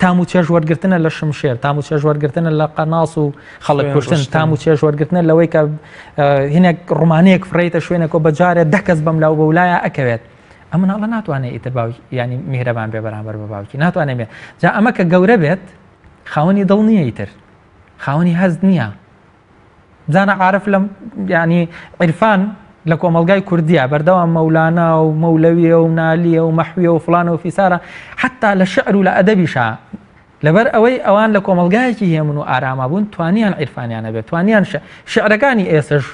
تام و چێژ وەرگرتنە لە شمشێر تام و چێژ وەرگرتنە لە قەناس و خەڵک کوشتن تام و چێژ وەرگرتنە لەوەی کە هینێک ڕمانەیەک فڕێیتە شوێنێکەوە بە جارێ دە کەس بەم لاو بەولایە ئەکەوێت ئەم مناڵە ناتوانێت ئیتر باوکی ینی میهرەبان بێ بەرامبەر بە باوکی ناتوانێت بێ جا ئەمە کە گەورە بێت خاوەنی دڵ نییە ئیتر خاوەنی هەست نییە بزانە عارف لەم یعنی عیرفان لە کۆمەڵگای کوردیە بەردەوام مەولانا و مەولەویە و نالیە و مەحویە و فلانە و فیسارە حتا لە شعر و لە ئەدەبیشا لەبەر ئەوەی ئەوان لە کۆمەڵگایەکی هێمن و ئاراما بوون توانیان عیرفانیان هەبێت توانیان شعرەکانی ئێسش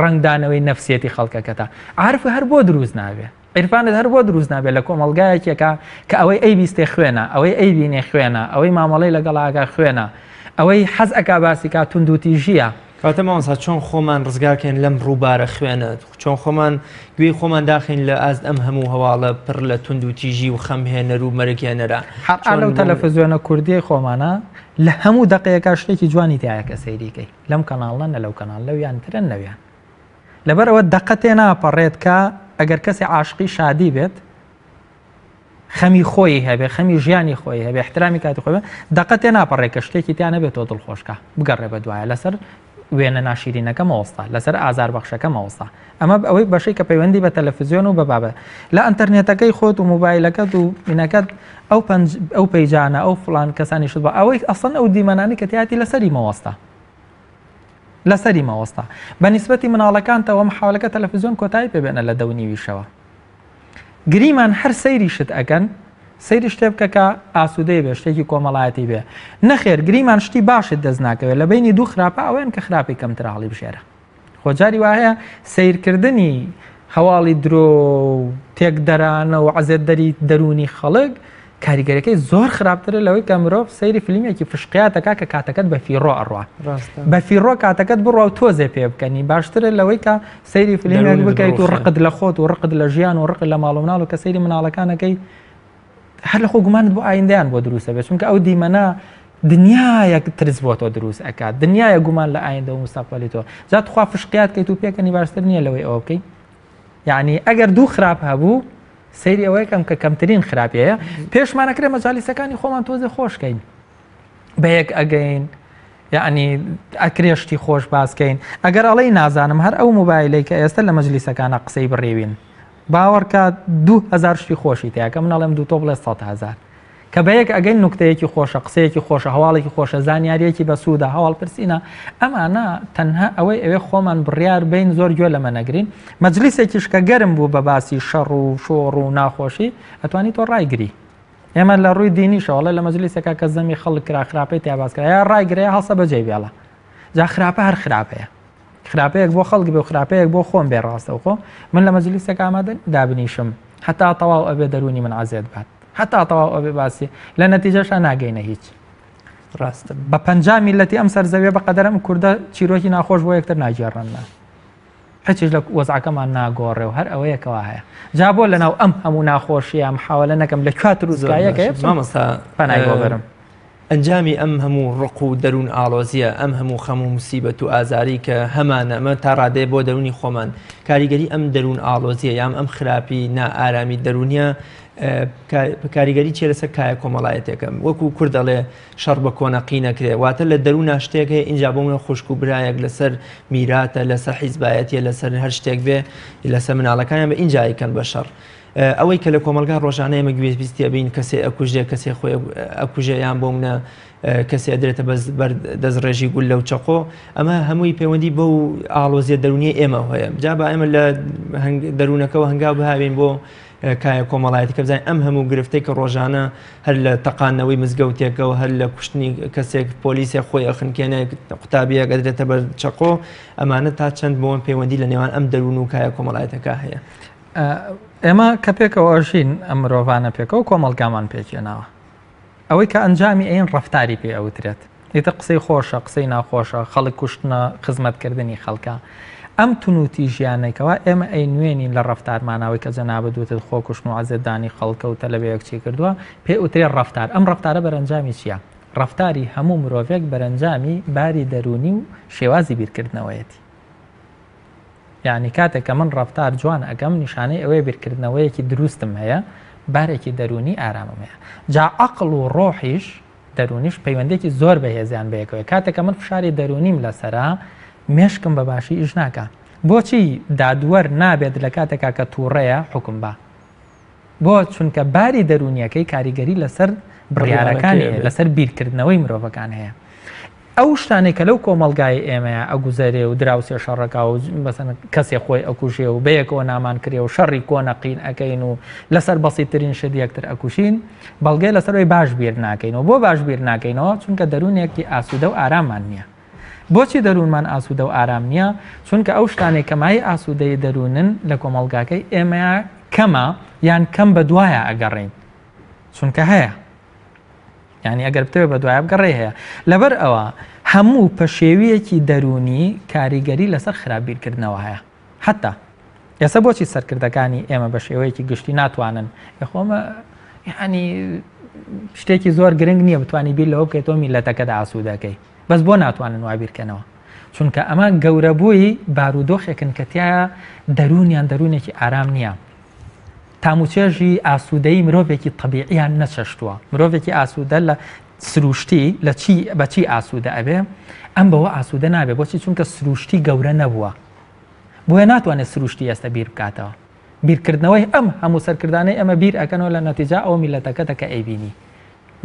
ڕەنگدانەوەی نەفسیەتی خەڵکەکەتە عارف هەر بۆ دروست نابێ عیرفانت هەر بۆ دروست نابێت لە کۆمەڵگایەکێکا کە ئەوەی ئەیبیستێ خوێنە، ئەوەی ئەیبینێ خوێنە، ئەوەی مامەڵەی لەگەڵا ئەکا خوێنە، ئەوەی حەز ئەکا باسی کا توندوتیژییە. کەواتە مامۆستا چۆن خۆمان ڕزگار کەین لەم ڕووبارە خوێنە؟ چۆن خۆمان گوێی خۆمان داخەین لە ئاست ئەم هەموو هەواڵە پڕ لە توندوتیژی و خەمهێنەر و مەرگهێنەرە؟ هەر ئا لەو تەلەفزیۆنە کوردیەی خۆمانە لە هەموو دەقەیەکا شتێکی جوانی تیایە کە سەیری کەی لەم کەناڵە نە لەو کەناڵ لەویان ترە نەویان. لەبەر ئەوە دەقە تێناپەڕێت کە ئەگەر کەسێ عاشقی شادی بێت خەمی خۆی هەبێ خەمی ژیانی خۆی هەبێ احترامی کاتی خۆی دەقە تێناپەڕێت کە شتێکی تیا نەبێت تۆ دڵخۆشکە بگەڕێ بە دوایە لەسەر وێنە ناشیرینەکە مەوەستا لەسەر ئازار بەخشەکە مەوەستا ئەمە ئەوەی بەشەی کە پەیوەندی بە تەلەفزیۆن و بە بابە لە ئەتەرنێتەکەی خۆت و موبایلەکەت و مینەکەت ئەو پەنج ئەو پەیجانە ئەو فلان کەسانی شت بە ئەوەی ئەسڵەن ئەو دیمەنانی کە تیاتی لەسەری مەوەستا لەسەری مەوەستە. بە نیسبەتی مناڵەکانتەوە محاولەکە تەلەفزیۆن کۆتایی پێ بێنە لە دە و نیویشەوە. گریمان هەر سەیری شت ئەکەن، سەیری شتێ بکە کە ئاسوودەی بێ، شتێکی کۆمەڵایەتی بێ. نەخێر گریمان شتی باشت دەست ناکەوێت لە بەینی دوو خراپە ئەوەیان کە خراپەی کەمترە هەڵیبژێرە. خۆ جاری وا هەیە سەیرکردنی هەواڵی درۆ و تێکدەرانە و عەزێتدەری دەروونی خەڵک کاریگەرەکەی زۆر خراپترە لەوەی کە مرۆڤ سەیری فیلمێکی فشقیات دەکات کە کاتەکەت بە فیڕۆ ئەڕوا بە فیڕۆ کاتەکەت بڕوا و تۆزێ پێ بکەنی باشترە لەوەی کە سەیری فیلمێک بکەیت و ڕقت لە خۆت و ڕقت لە ژیان و ڕقت لە ماڵ و مناڵ و کە سەیری مناڵەکانەکەی هەر لە خۆ گومانت بۆ ئایندەیان بۆ دروستە بێت چونکە ئەو دیمەنە دنیایەک ترس بۆ تۆ دروست ئەکات دنیایە گومان لە ئایندە و مستەقبەلی تۆ جا تخوا فشقیات کەیت و پێکەنی باشتر نییە لەوەی ئەوە بکەی یعنی ئەگەر دوو خراپ هەبوو سەیری ئەوەیە کەم کە کەمترین خراپیەیە پێشمانەکرێ مەجالیسەکانی خۆمان تۆزێ خۆشکەین بەیەک ئەگەین یعنی ئەکرێ شتی خۆش باسکەین ئەگەر ئەڵێی نازانم هەر ئەو موبایلەی کە ئێستا لە مەجلیسەکانە قسەی بڕیوین باوەڕکە 2000 شتی خۆشی تیا کە من ئەڵێم دوو تۆ بڵێ 100 هەزار کە بە یەک ئەگەین نوکتەیەکی خۆشە قسەیەکی خۆشە هەواڵێکی خۆشە زانیاریەکی بەسوودە هەواڵ پرسینە ئەمانە تەنها ئەوەی ئەوێ خۆمان بڕیار بین زۆر گوێ لەمە نەگرین مەجلیسێکیش کە گەرم بوو بە باسی شەڕ و شۆڕ و ناخۆشی ئەتوانی تۆ ڕایگری ئێمە لە ڕووی دینیشەوە ئەڵێ لە مەجلیسێکا کە زەمی خەڵک کرا خراپەی تیا باس کرا یا ڕایگرە یا هەڵسە بەجێی بێڵە جا خراپە هەر خراپەیە خراپەیەک بۆ خەڵک بێ و خراپەیەک بۆ خۆم بێ ڕاستەوخۆ من لە مەجلیسێک ئامادە دابنیشم هەتا تەواو ئەبێ دەروونی من عەزێت بات هەتا تەواو ئەبێ باسی لە نەتیجەشا ناگەینە هیچ ڕاستە بە 50 میلەتی ئەم سەرزەویە بە قەدەر ئەم کوردە چیرۆکی ناخۆش بۆ یەکتر ناگێڕنە هیچیش لە وەزعەکەمان ناگۆڕێ و هەر ئەوەیە کەوا هەیە جا بۆ لەناو ئەم هەموو ناخۆشیە محاولە نەکەم لە کوا تروسکایەکە بچم مامۆستا پەنای بۆ بەرم. ئەنجامی ئەم هەموو ڕق و دەروون ئاڵۆزییە، ئەم هەموو خەم و موسیبەت و ئازاری کە هەمانە، ئەمە تا ڕادەیە بۆ دەروونی خۆمان، کاریگەری ئەم دەروون ئاڵۆزییە یان ئەم خراپی نائارامی دەروونیە کاریگەری چیە لەسەر کایە کۆمەڵایەتیەکە؟ وەکو کورد ئەڵێ شەڕ بە کۆنە قی نەکرێ واتە لە دەروونا شتێک هەیە ئینجا بۆ منە خوشک و برایەک لەسەر میراتە لەسەر حیزبایەتیە لەسەر هەر شتێک بێ لەسەر مناڵەکانیان بە ئینجا ئەیکەن بە شەڕ ئەوەی کە لە کۆمەڵگا ڕۆژانە ئێمە گوێبیستی ئەبین کەسێ ئەکوژێ کەسێ خۆی ئەکوژێ یان بۆ منە کەسێ ئەدرێتە بەس بەر دەستڕێژی گوللە و چەقۆ ئەمە هەمووی پەیوەندی بەو ئاڵۆزیە دەروونیە ئێمە هەیە جا با ئێمە لە دەروونەکەەوە هەنگاو بهاوین بۆ کایە کۆمەڵایەتی کە بزانین ئەم هەموو گرفتەی کە ڕۆژانە هەر لە تەقاندنەوەی مزگەوتێکەوە هەر لە کوشتنی کەسێک پۆلیسێک خۆی ئەخنکێنێ قوتابیەک ئەدرێتە بەر چەقۆ ئەمانە تا چەند بۆن پەیوەندی لە نێوان ئەم دەروون و کایە کۆمەڵایەتەکە هەیە. ئێمە کە پێکەوە ئەژین ئەم مرۆڤانە پێکەوە کۆمەڵگامان پێکهێناوە ئەوەی کە ئەنجامی ئەین ڕەفتاری پێ ئەوترێت ئیتر قسەی خۆشە قسەی ناخۆشە خەڵک کوشتنە خزمەتکردنی خەڵکە. ئەم تونوتیژیانەی کەوا ئێمە ئەینوێنین لە ڕەفتارماناوەی کە جەنابت وتت خۆکوشتن و عەزێتدانی خەڵکە و تەلەبەیەک چی کردووە پێ ئوترێ ڕەفتار ئەم ڕەفتارە بەرەنجامی چییە؟ ڕەفتاری هەموو مرۆڤێک بەرەنجامی باری دەروونی و شێوازی بیرکردنەوەیەتی. یانی کاتێک کە من ڕەفتار جوان ئەکەم نیشانەی ئەوەیە بیرکردنەوەیەکی دروستم هەیە، بارێکی دەروونی ئارامم هەیە. جا عەقڵ و ڕۆحیش دەروونیش پەیوەندیەکی زۆر بەهێزیان بەیەکەوەیە. کاتێک کە من فشاری دەروونیم لەسەرە مێشکم بە باشی ئیش ناکا. بۆچی دادوەر نابێت لە کاتێکا کە تووڕەیە حوکم با؟ بۆ؟ چونکە باری دەروونیەکەی کاریگەری لەسەر بڕیارەکانی هەیە، لەسەر بیرکردنەوەی مرۆڤەکان هەیە. ئەو شتانەی کە لەو کۆمەڵگای ئێمەیە ئەگوزەرێ و دراوسێ شەڕەکا و مەسەن کەسێ خۆی ئەکوژێ و بەیەکەوە نامان کرێ و شەڕی کۆنە قین ئەکەین و لەسەر بەسیترین شت یەکتر ئەکوشین بەڵگەی لەسەر ئەوەی باش بیر ناکەینەوە بۆ باش بیر ناکەینەوە چونکە دەروونێکی ئاسوودە و ئارامان نییە بۆچی دەروونمان ئاسوودە و ئارام نییە چونکە ئەو شتانەی کە مایەی ئاسوودەی دەروونن لە کۆمەڵگاکەی ئێمەیا کەمە یان کەم بە دوایە ئەگەڕێین چونکە هەیە یانی ئەگەر بتەوێت بە دوایە بگەڕێ هەیە لەبەر ئەوە هەموو پەشێویەکی دەروونی کاریگەری لەسەر خراپ بیرکردنەوە هەیە حتا ئێستا بۆچی سەرکردەکانی ئێمە بە شێوەیەکی گشتی ناتوانن خۆمە ینی شتێکی زۆر گرنگ نییە بتانی بیر لەوە بکەیتەوە میلەتەکەدا ئاسوودەکەی بەس بۆ ناتوانن وا بیرکەنەوە چونکە ئەمە گەورەبووی بارودۆخێکن کە تایە دەروونیان دەروونێکی ئارام نییە تاموچێژی ئاسوودەیی مرۆڤێکی تەبیعیان نەچەشتووە. مرۆڤێکی ئاسوودە لە سروشتی لە چی بە چی ئاسوودە ئەبێ؟ ئەم بەوە ئاسوودە نابێ بۆچی چونکە سروشتی گەورە نەبووە. بۆیە ناتوانێت سروشتی ئێستا بیر بکاتەوە. بیرکردنەوەی ئەم هەموو سەرکردانەی ئەمە بیر ئەکەنەوە لە نەتیجا ئەوە میلەتەکەتە کە ئەیبینی.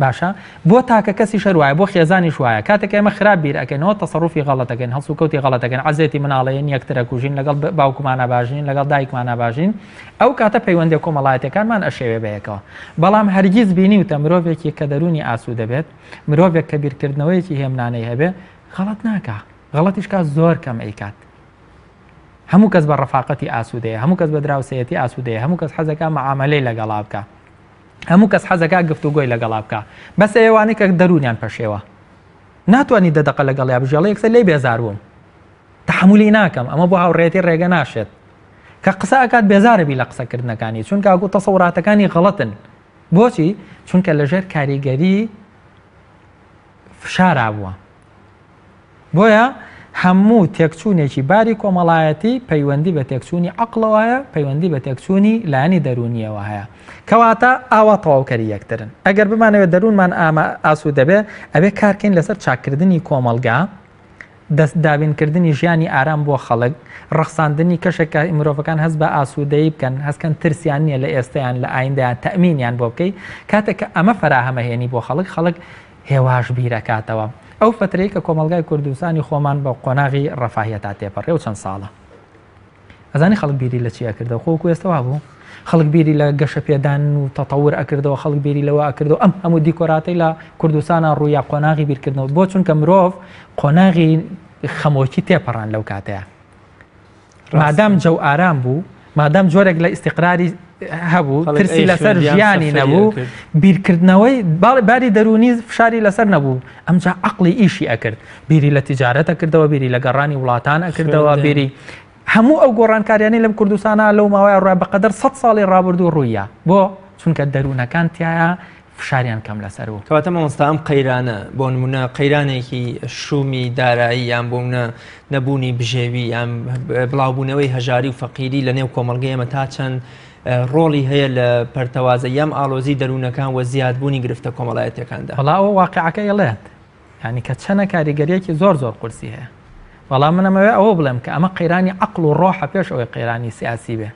باشە بۆ تاکە کەسیش هەر وایە بۆ خێزانیش وایە کاتێک ئێمە خراپ بیر ئەکەینەوە تەسەروفی غەڵەت ئەکەین هەڵسوکەوتی غەڵەت ئەکەین عەزێتی مناڵەیەن یەکتر ئەکوژین لەگەڵ باوکمانا باش نین لەگەڵ دایکمانا باش نین ئەو کاتە پەیوەندیە کۆمەڵایەتیەکانمان ئەشێوێ بەیەکەوە بەڵام هەرگیز بینیوتە مرۆڤێکی کە دەروونی ئاسوودە بێت مرۆڤێک کە بیرکردنەوەیەکی هێمنانەی هەبێ غەڵەت ناکا غەڵەتیش کا زۆر کەم ئەیکات هەموو کەس بە ڕەفاقەتی ئاسوودەیە هەموو کەس بە دراوسێیەتی ئاسوودەیە هەموو کەس حەزەکا مەعامەلەی لەگەڵا بکا هەموو کەس حەزەکا گفتوگۆی لەگەڵا بکا بەس ئەوانەی کە دەروونیان پەشێوە ناتوانی دە دەقە لەگەڵیا بژی ئەڵێ یەکسەر لێی بێزار بووم تەحەمولی ناکەم ئەمە بۆ هاوڕێیەتی ڕێگە ناشێت کە قسە ئەکات بێزارە بی لە قسەکردنەکانی چونکە ئەگو تەسەوراتەکانی غەڵەتن بۆچی چونکە لەژێر کاریگەری فشارا بووە بۆیە هەموو تێکچوونێکی باری کۆمەڵایەتی پەیوەندی بە تێکچوونی عەقڵەوە هەیە، پەیوەندی بە تێکچوونی لایەنی دەروونییەوە هەیە. کەواتە ئاوا تەواوکەری یەکترن. ئەگەر بمانەوێت دەروونمان ئامە ئاسوودە بێ، ئەبێ کارکەین لەسەر چاککردنی کۆمەڵگا، دەست دابینکردنی ژیانی ئارام بۆ خەڵک، ڕەخساندنی کەشێک کە مرۆڤەکان هەست بە ئاسوودەیی بکەن، هەست کەن ترسیان نییە لە ئێستەیان، لە ئایندەیان، تەئمینیان بۆ بکەی. کاتێک کە ئەمە فەراهەمەهێنی بۆ خەڵک، خەڵک هێواش بیرەکاتەوە. ئەو فەترەی کە کۆمەڵگای کوردستانی خۆمان بە قۆناغی ڕەفاهیەتا تێپەڕی ئەو چەند ساڵە. ئەزانی خەڵک بیری لە چی ئەکردەوە؟ خۆ وەکو ئێستا وابوو؟ خەڵک بیری لە گەشەپێدان و تەتەور ئەکردەوە، خەڵک بیری لەوە ئەکردەوە ئەم هەموو دیکۆراتەی لە کوردستانا ڕوویا قۆناغی بیرکردنەوە بۆ چونکە مرۆڤ قۆناغی خەمۆکی تێپەڕان لەو کاتەیە. مادام جەو ئارام بوو مادام جۆرێک لە ئیسیقراری هەبوو ترسی لەسەر ژیانی نەبوو بیرکردنەوەی باری دەرونی فشاری لەسەر نەبوو ئەمجا عقلی ئیشی ئەکرد بیری لە تیجارەتە کردەوە بیری لە گەڕانی وڵاتان ئەکردەوە بیری هەموو ئەو گۆڕانکاریانی لەم کوردستانە لەو ماوەیە ڕای بەقەدەر 100 ساڵی ڕابردوو ڕوویە بۆ چونکە دەروونەکان تایە فشاریان کەم لەسەر بوو. کەواتە مامۆستا ئەم قەیرانە بۆ نمونە قەیرانێکی شومی دارایی یان بۆ منە نەبوونی بژێوی یان بڵاوبوونەوەی هەژاری و فەقیری لە نێو کۆمەڵگەی ئێمە تا چەند ڕۆڵی هەیە لە پەرتەوازە یام ئاڵۆزی دەروونەکان و زیادبوونی گرفتە کۆمەڵایەتیەکاندا؟ وەڵا ئەوە واقیعەکە ئەیڵێت یانی کە چەنە کاریگەریەکی زۆر زۆر قورسی هەیە بەڵام من ئەمەوێ ئەوە بڵێم کە ئەمە قەیرانی عەقڵ و ڕۆحە پێش ئەوەی قەیرانی سیاسی بێ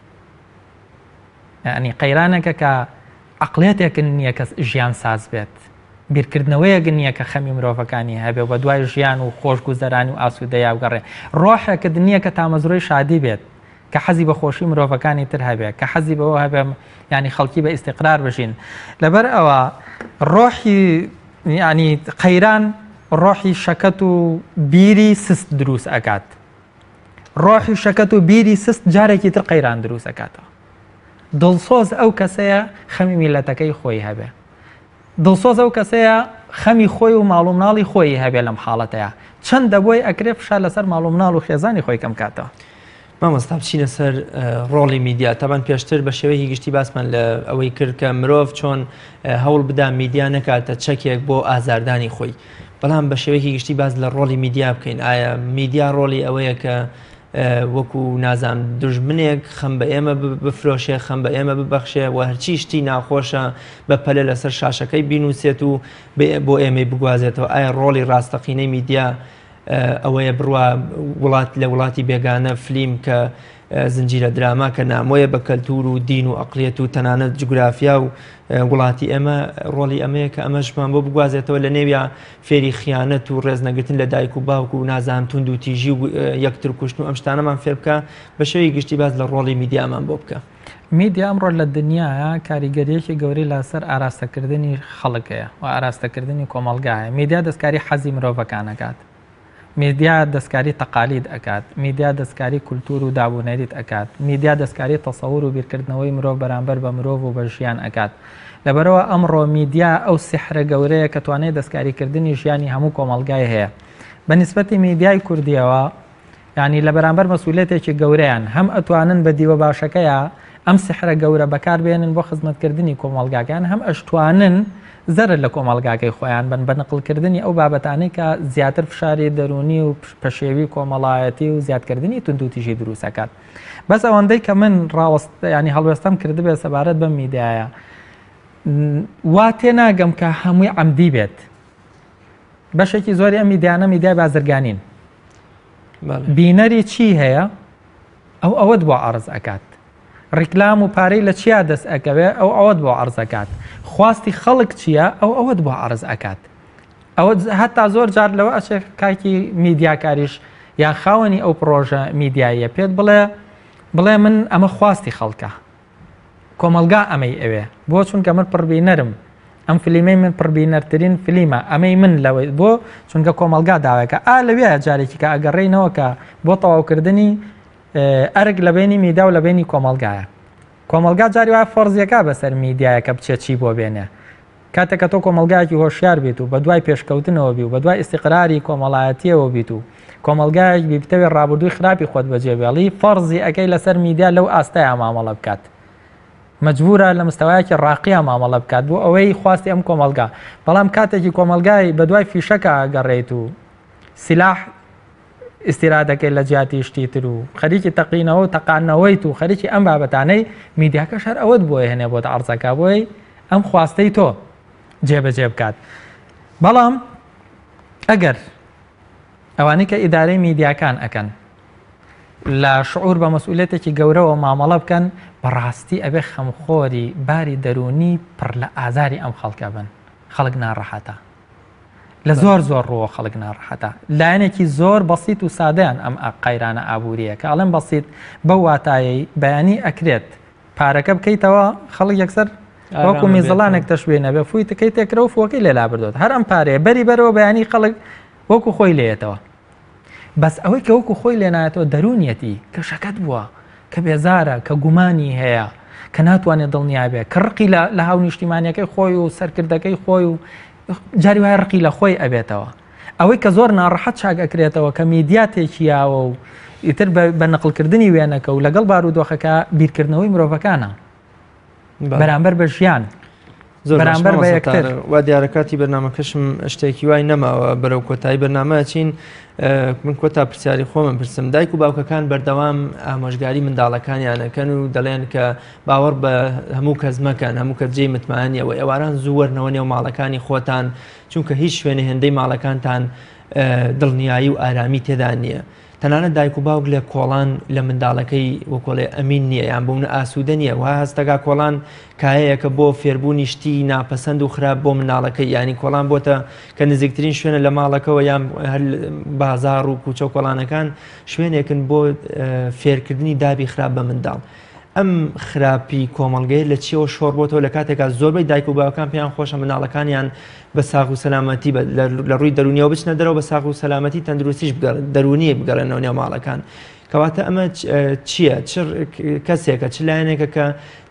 یانی قەیرانێکە کە عەقڵیەتێک نییە کە ژیان ساز بێت، بیرکردنەوەیەک نییە کە خەمی مرۆڤەکانی هەبێ و بەدوای ژیان و خۆشگوزەرانی و ئاسوودەیا بگەڕێ، ڕۆحێکت نییە کە تامەزرۆی شادی بێت، کە حەزی بە خۆشی مرۆڤەکانی تر هەبێ، کە حەزی بەوە هەبێ یانی خەڵکی بە ئیستیقرار بژین. لەبەر ئەوە ڕۆحی یانی قەیران ڕۆحی شەکەت و بیری سست دروست ئەکات. ڕۆحی شەکەت و بیری سست جارێکی تر قەیران دروست ئەکاتەوە. دڵسۆز ئەو کەسەیە خەمی میللەتەکەی خۆی هەبێ. دڵسۆز ئەو کەسەیە خەمی خۆی و ماڵ و مناڵی خۆیی هەبێ لەم حاڵەتەیا. چەندە بۆی ئەکرێ فشار لەسەر ماڵ و مناڵ و خێزانی خۆی کەم کاتەوە. مامۆستا بچینە سەر ڕۆڵی میدیا تەبەن پێشتر بە شێوەیەکی گشتی باسمان لە ئەوەی کرد کە مرۆڤ چۆن هەوڵ بدا میدیا نەکاتە چەکێک بۆ ئازاردانی خۆی بەڵام بە شێوەیەکی گشتی باس لە ڕۆڵی میدیا بکەین ئایا میدیا ڕۆڵی ئەوەیە کە وەکو نازام دژمنێک خەم بە ئێمە بفرۆشێ خەم بە ئێمە ببەخشێ و هەرچی شتی ناخۆشە بە پەلە لەسەر شاشەکەی بینوسێت و بۆ ئێمەی بگوازێتەوە ئایا ڕۆڵی ڕاستەقینەی میدیا ئەوەیە بڕوا وڵات لە وڵاتی بێگانە فلیم کە زنجیرە دراما کە نامۆیە بە کەلتور و دین و ئەقلیەت و تەنانەت جوگرافیا و وڵاتی ئێمە ڕۆڵی ئەمەیە کە ئەمەشمان بۆ بگوازێتەوە لە نێویا فێری خیانەت و ڕێزنەگرتن لە دایک و باوک و نازان توند و تیژی و یەکتر کوشتن و ئەم شتانەمان فێر بکە بە شێوەی گشتی باس لە ڕۆڵی میدیامان بۆ بکە. میدیا ئەمڕۆ لە دنیایا کاریگەرییەکی گەورەی لەسەر ئاراستەکردنی خەڵک هەیە و ئاراستەکردنی کۆمەڵگا هەیە. میدیا دەستکاری حەزی مرۆڤەکان ئەکات. میدیا دەستکاری تەقالید ئەکات. میدیا دەستکاری کولتوور و دابونەریت ئەکات. میدیا دەستکاری تەسەور و بیرکردنەوەی مرۆڤ بەرامبەر بە مرۆڤ و بە ژیان ئەکات. لەبەرئەوە ئەمڕۆ میدیا ئەو سیحرە گەورەیە کە توانای دەستکاریکردنی ژیانی هەموو کۆمەڵگای هەیە. بە نیسبەتی میدیای کوردییەوە، یانی لە بەرامبەر مەسئولیەتێکی گەورەیان، هەم ئەتوانن بە دیوە باشەکەیا ئەم سیحرە گەورە بەکار بێنن بۆ خزمەتکردنی کۆمەڵگاکەیان، هەم ئەشتوانن زەرەر لە کۆمەڵگاکەی خۆیان بەن بە نقڵکردنی ئەو بابەتانەی کە زیاتر فشاری دەروونی و پەشێوی کۆمەڵایەتی و زیادکردنی توندوتیژی دروست ئەکات. بەس ئەوەندەی کە من ڕاوەست یانی هەڵوێستەم کردبێت سەبارەت بەم میدیایە وا تێناگەم کە هەمووی عەمدی بێت. بەشێکی زۆری ئەم میدیانە میدیای بازرگانین. بینەری چی هەیە ئەو ئەوەت بۆ عەرز ئەکات ڕیکلام و پارەی لە چیا دەست ئەکەوێ ئەو ئەوەت بۆ عەرز ئەکات خواستی خەڵک چییە ئەو ئەوەت بۆ عەرز ئەکات ئەوە هەتا زۆر جار لەوە ئەچێ کاکی میدیاکاریش یان خاوەنی ئەو پرۆژە میدیاییە پێت بڵێ بڵێ من ئەمە خواستی خەڵکە کۆمەڵگا ئەمەی ئەوێ بۆ چونکە من پڕبینەرم ئەم فلیمەی من پڕبینەرترین فلیمە ئەمەی من لەوەی بۆ چونکە کۆمەڵگا داوێکە ئا لەوێ جارێکی کە ئەگەڕێینەوە کە بۆ تەواوکردنی ئەرک لە بینی میدا و لە بینی کۆمەڵگایە کۆمەڵگا جاری وایە فەرزیەکە بەسەر میدیایە کە بچێت چی بۆ بێنێ کاتێک کە تۆ کۆمەڵگایەکی هۆشیار بیت و بەدوای پێشکەوتنەوە بی و بەدوای ئیستیقراری کۆمەڵایەتیەوە بیت و کۆمەڵگایەک بی بتەوێ ڕابردووی خراپی خۆت بەجێ بێڵی فەرزی ئەکەی لەسەر میدیا لەو ئاستەیا مامەڵە بکات مەجبورە لە مستەوایەکی ڕاقیا مامەڵە بکات بۆ ئەوەی خواستی ئەم کۆمەڵگا بەڵام کاتێکی کۆمەڵگای بەدوای فیشەکە گەڕێیت و سلاح ئیستیرادەکەی لە جیاتی شتی تر و خەریکی تەقینەوە و تەقاندنەوەیت و خەریکی ئەم بابەتانەی میدیاکەش هەر ئەوەت بۆ هێنێ بۆت عەرزەکە بۆی ئەم خواستەی تۆ جێبەجێ بکات بەڵام ئەگەر ئەوانەی کە ئیدارەی میدیاکان ئەکەن لە شعور بە مەسئولێتێکی گەورەوە مامەڵە بکەن بەڕاستی ئەبێ خەمخۆری باری دەرونی پڕ لە ئازاری ئەم خەڵکە بن خەڵک ناڕەحەتە لە زۆر زۆر ڕووە خەڵک ناڕەحەتە. لایەنێکی زۆر بەسیت و سادەیان ئەم قەیرانە ئابوورییە کە ئەڵێم بەسیت بەو واتایەی بەیانی ئەکرێت پارەکە بکەیتەوە خەڵک یەکسەر وەکو میزڵانێک تەشبیه نەبێ فووی تکەی تێکرە و فووەکەی لێ لابردووە هەر ئەم پارەیە بەری بەرەوە بەیانی خەڵک وەکو خۆی لێیەتەوە بەس ئەوەی کە وەکو خۆی لێنایەتەوە دەروونیەتی کە شەکەت بووە کە بێزارە کە گومانی هەیە کە ناتوانێت دڵنیا بێ کە ڕقی لە هاونیشتیمانیەکەی خۆی و سەرکردەکەی خۆی و جاری وایە ڕقی لە خۆی ئەبێتەوە ئەوەی کە زۆر ناڕەحەت چاک ئەکرێتەوە کە میدیا تێکیاوە و ئیتر بە نەقلکردنی وێنەکە و لەگەڵ بارودۆخەکە بیرکردنەوەی مرۆڤەکانە بەرامبەر بە ژیان بەرامبەر بە یەکتر وا دیارە کاتی بەرنامەکەشم شتێکی وای نەماوە بەرەو کۆتایی بەرنامە چین من کۆتا پرسیاری خۆمم پرسم دایک و باوکەکان بەردەوام ئامۆژگاری منداڵەکانیانەکەن و دەڵێن کە باوەڕ بە هەموو کەس مەکەن هەموو کەس جێی متمانە نییە و ئێواران زوو وەرنەوە نێو ماڵەکانی خۆتان چونکە هیچ شوێنێ هێندەی ماڵەکانتان دڵنیایی و ئارامی تێدا نییە تەنانەت دایک و باوک لە کۆڵان لە منداڵەکەی وەکۆڵێ ئەمین نییە یان بۆ ئاسوودە نییە و هەستەکا کۆڵان کایەیەکە بۆ فێربوونی شتی ناپەسەند و خراپ بۆ منداڵەکەی ینی کۆڵان بۆتە کە نزیکترین شوێنە لە ماڵەکەەوە یان هەر بازار و کوچە و کۆڵانەکان شوێنێکن بۆ فێرکردنی دابی خراپ بە منداڵ. ئەم خراپی کۆمەڵگەیە لە چیەوە شۆڕ بۆتەوە لە کاتێکا زۆربەی دایک و باوکان پێیان خۆشە منداڵەکانیان بە ساغ و سەلامەتی لە ڕووی دەرونیەوە بچنە دەرەوە بە ساغ و سەلامەتی تەندروستیش دەرونیە بگەڕێنەوە نێو ماڵەکان کەواتە ئەمە چییە چ کەسێکە چ لایەنێکە کە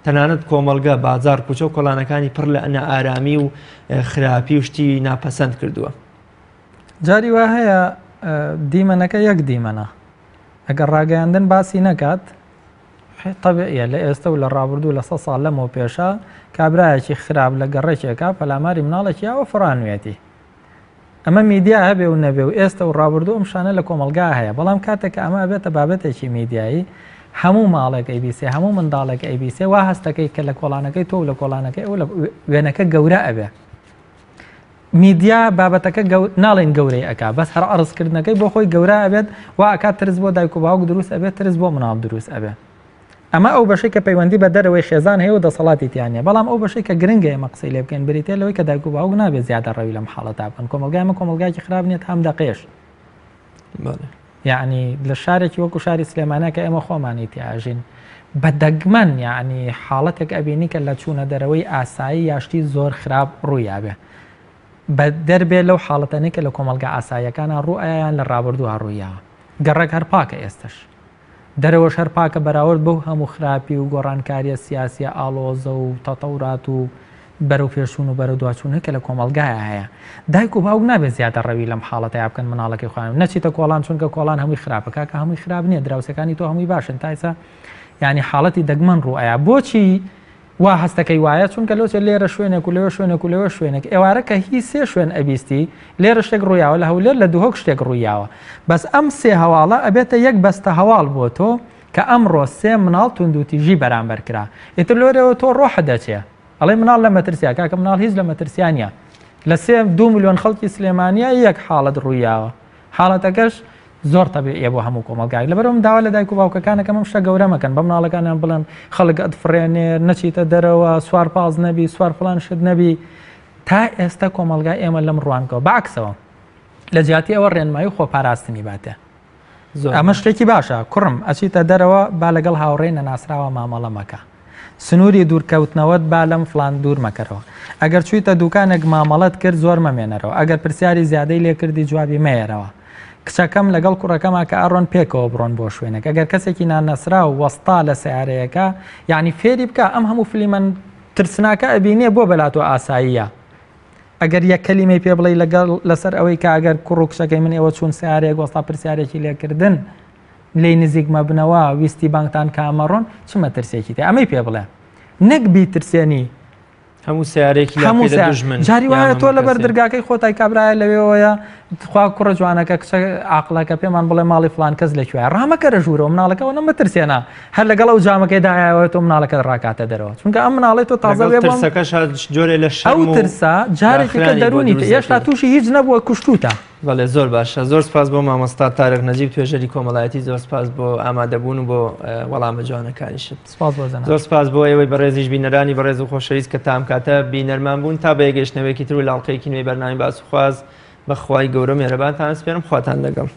تەنانەت کۆمەڵگە بازار کوچە و کۆڵانەکانی پڕ لە نائارامی و خراپی و شتی ناپەسەند کردووە جاری وا هەیە دیمەنەکە یەک دیمەنە. ئەگەر ڕاگەیاندن باسی نەکات تەبیعیە لە ئێستە و لە ڕابردوو لە سە ساڵ لەمەوە پێشە کابرایەکی خراپ لە گەڕەکێکا پەلاماری مناڵێکی یاوە فڕانویەتی. ئەمە میدیا هەبێ و نەبێ و ئێستە و ڕابردوو ئەم شانە لە کۆمەڵگا هەیە بەڵام کاتێک کە ئەمە ئەبێتە بابەتێکی میدیایی هەموو ماڵێک ئەیبیسێ هەموو منداڵێک ئەیبیسێ وا هەستەکەی کە لە کۆڵانەکەی تۆ و لە کۆڵانەکەی ئەو لە وێنەکە گەورە ئەبێ. میدیا بابەتەکە ناڵێن گەورەی ئەکا بەس هەر عەرزکردنەکەی بۆ خۆی گەورە ئەبێت وا ئەکات ترس بۆ دایک و باوک دروست ئەبێت ترس بۆ مناڵ دروست ئەبێ ئەمە ئەو بەشەی کە پەیوەندی بە دەرەوەی خێزان هەیە و دەسەڵاتی تیا نییە بەڵام ئەو بەشەی کە گرنگە ئێمە قسەی لێ بکەین بریتیە لەوەی کە دایک و باوک نابێت زیادە ڕەوی لەم حاڵەتا بکەن کۆمەڵگای ئێمە کۆمەڵگایەکی خراپ نییە تا ئەم دەقەیەش یعنی لە شارێکی وەکو شاری سلێمانە کە ئێمە خۆمانی تیاژین بە دەگمەن یعنی حاڵەتێک ئەبینی کە لە چوونە دەرەوەی ئاسایی یاشتی زۆر خراپ ڕوویابێ بە دەربێ لەو حاڵەتەنەی کە لە کۆمەڵگا ئاساییەکانە ڕوو ئەیان لە ڕابردووە ڕوویاوە گەڕەک هەر پاکە ئێستش دەرەوەش هەر پاکە بەراورد بەو هەموو خراپی و گۆڕانکاریە سیاسیە ئاڵۆزە و تەتەورات و بەرەو پێشچوون و بەرەو دواچوونەی کە لە کۆمەڵگایا هەیە. دایک و باوک نابێت زیادە ڕەوی لەم حاڵەتەیا بکەن مناڵەکەی خۆیان نەچیتە کۆڵان چونکە کۆڵان هەمووی خراپە کاکە هەمووی خراپ نییە دراوسێکانی تۆ هەمووی باشن تا ئێستا یعنی حاڵەتی دەگمەن ڕوو ئەیا بۆچی وا هەستەکەی وایە چونکە لۆچێ لێرە شوێنێک و لەوێ شوێنێک و لەوێ شوێنێک ئێوارە کە هی سێ شوێن ئەبیستی لێرە شتێک ڕوویاوە لە هەولێر لە دهۆک شتێک ڕوویاوە بەس ئەم سێ هەواڵە ئەبێتە یەک بەستە هەواڵ بۆ تۆ کە ئەمڕۆ سێ مناڵ توندوتیژی بەرامبەر کرا ئیتر لۆرەوە تۆ ڕۆحت دەچێ ئەڵێ مناڵ لە مەترسیا کاکە مناڵ هیچ لە مەترسیا نییە لە سێ دو ملیۆن خەڵکی سلێمانیا یەک حاڵەت ڕوویاوە حاڵەتەکەش زۆر تەبیعیە بۆ هەموو کۆمەڵگایەک لەبەرئەوە من داوا لە دایک و باوکەکان ئەکەم ئەم شتە گەورە مەکەن بە مناڵەکانیان بڵێن خەڵک ئەتفڕێنێ نەچیتە دەرەوە سوار پاز نەبی سوار فڵان شت نەبی تا ئێستا کۆمەڵگای ئێمە لەم ڕوانگەوە بەعکسەوە لە جیاتی ئەوە ڕێنمایی و خۆپاراستنی باتێ ئەمە شتێکی باشە کوڕم ئەچیتە دەرەوە با لەگەڵ هاوڕێی نەناسراوە مامەڵە مەکە سنووری دوورکەوتنەوەت با لەم فڵان دوور مەکەرەوە. ئەگەر چوویتە دووکانێک مامەڵەت کرد زۆر مەمێنەرەوە. ئەگەر پرسیاری زیادەی لێ کردی جوابی مەیەرەوە. کچەکەم لەگەڵ کوڕەکەما کە ئەڕۆن پێکەوە بڕۆن بۆ شوێنێک. ئەگەر کەسێکی نانەسراو وەستا لە سەیارەیەکا یانی فێری بکە ئەم هەموو فلیمە ترسناکە ئەبینێ بۆ بەلاتۆ ئاساییە. ئەگەر یەک کەلیمەی پێ بڵێی لەگەڵ لەسەر ئەوەی کە ئەگەر کوڕ و کچەکەی من ئێوە چوون سەیارەیەک وەستا پرسیارێکی لێ کردن لێی نزیک مەبنەوە، ویستی بانگتان کا مەڕۆن، چ مەترسیەکی تیا؟ ئەمەی پێ بڵێ نەک بیترسێنی. هەموو سیارێکی هەموو دوژمن جاری وایە تۆ لەبەر دەرگاکەی خۆتای کابرایە لەوێەوەیە خوا کوڕە جوانەکە کچە عاقڵەکە پێمان بڵێ ماڵی فلان کەس لەکوێ ڕامەکەرە ژوورەوە مناڵەکەەوە نەمەترسێنە هەر لەگەڵ ئەو جامەکەی دایەوە تۆ مناڵەکە ڕاکاتە دەرەوە چونکە ئەم مناڵی تۆ تازە وێ ترسەکەش جۆرێ لە ئەو ترسا جارێکەکە دەرونی هێشتا تووشی هیچ نەبووە کوشتوتە بەڵێ زۆر باشە زۆر سپاس بۆ مامۆستا تارق نەجیب توێژەری کۆمەڵایەتی زۆر سپاس بۆ ئامادەبوون و بۆ وەڵامە جوانەکانیشت سپاس بۆ جەنابت. زۆر سپاس بۆ ئێوەی بەڕێزیش بینەرانی بەڕێز و خۆشەویست کە تا ئەم کاتە بینەرمان بوون تا بە یەکگەیشتنەوەیەکی تر و لە ئەڵقەیەکی نوێی بەرنامەی باس و خواز بە خوای گەورە و مێهرەبانتان ئەسپێرم خواتان لەگەڵ.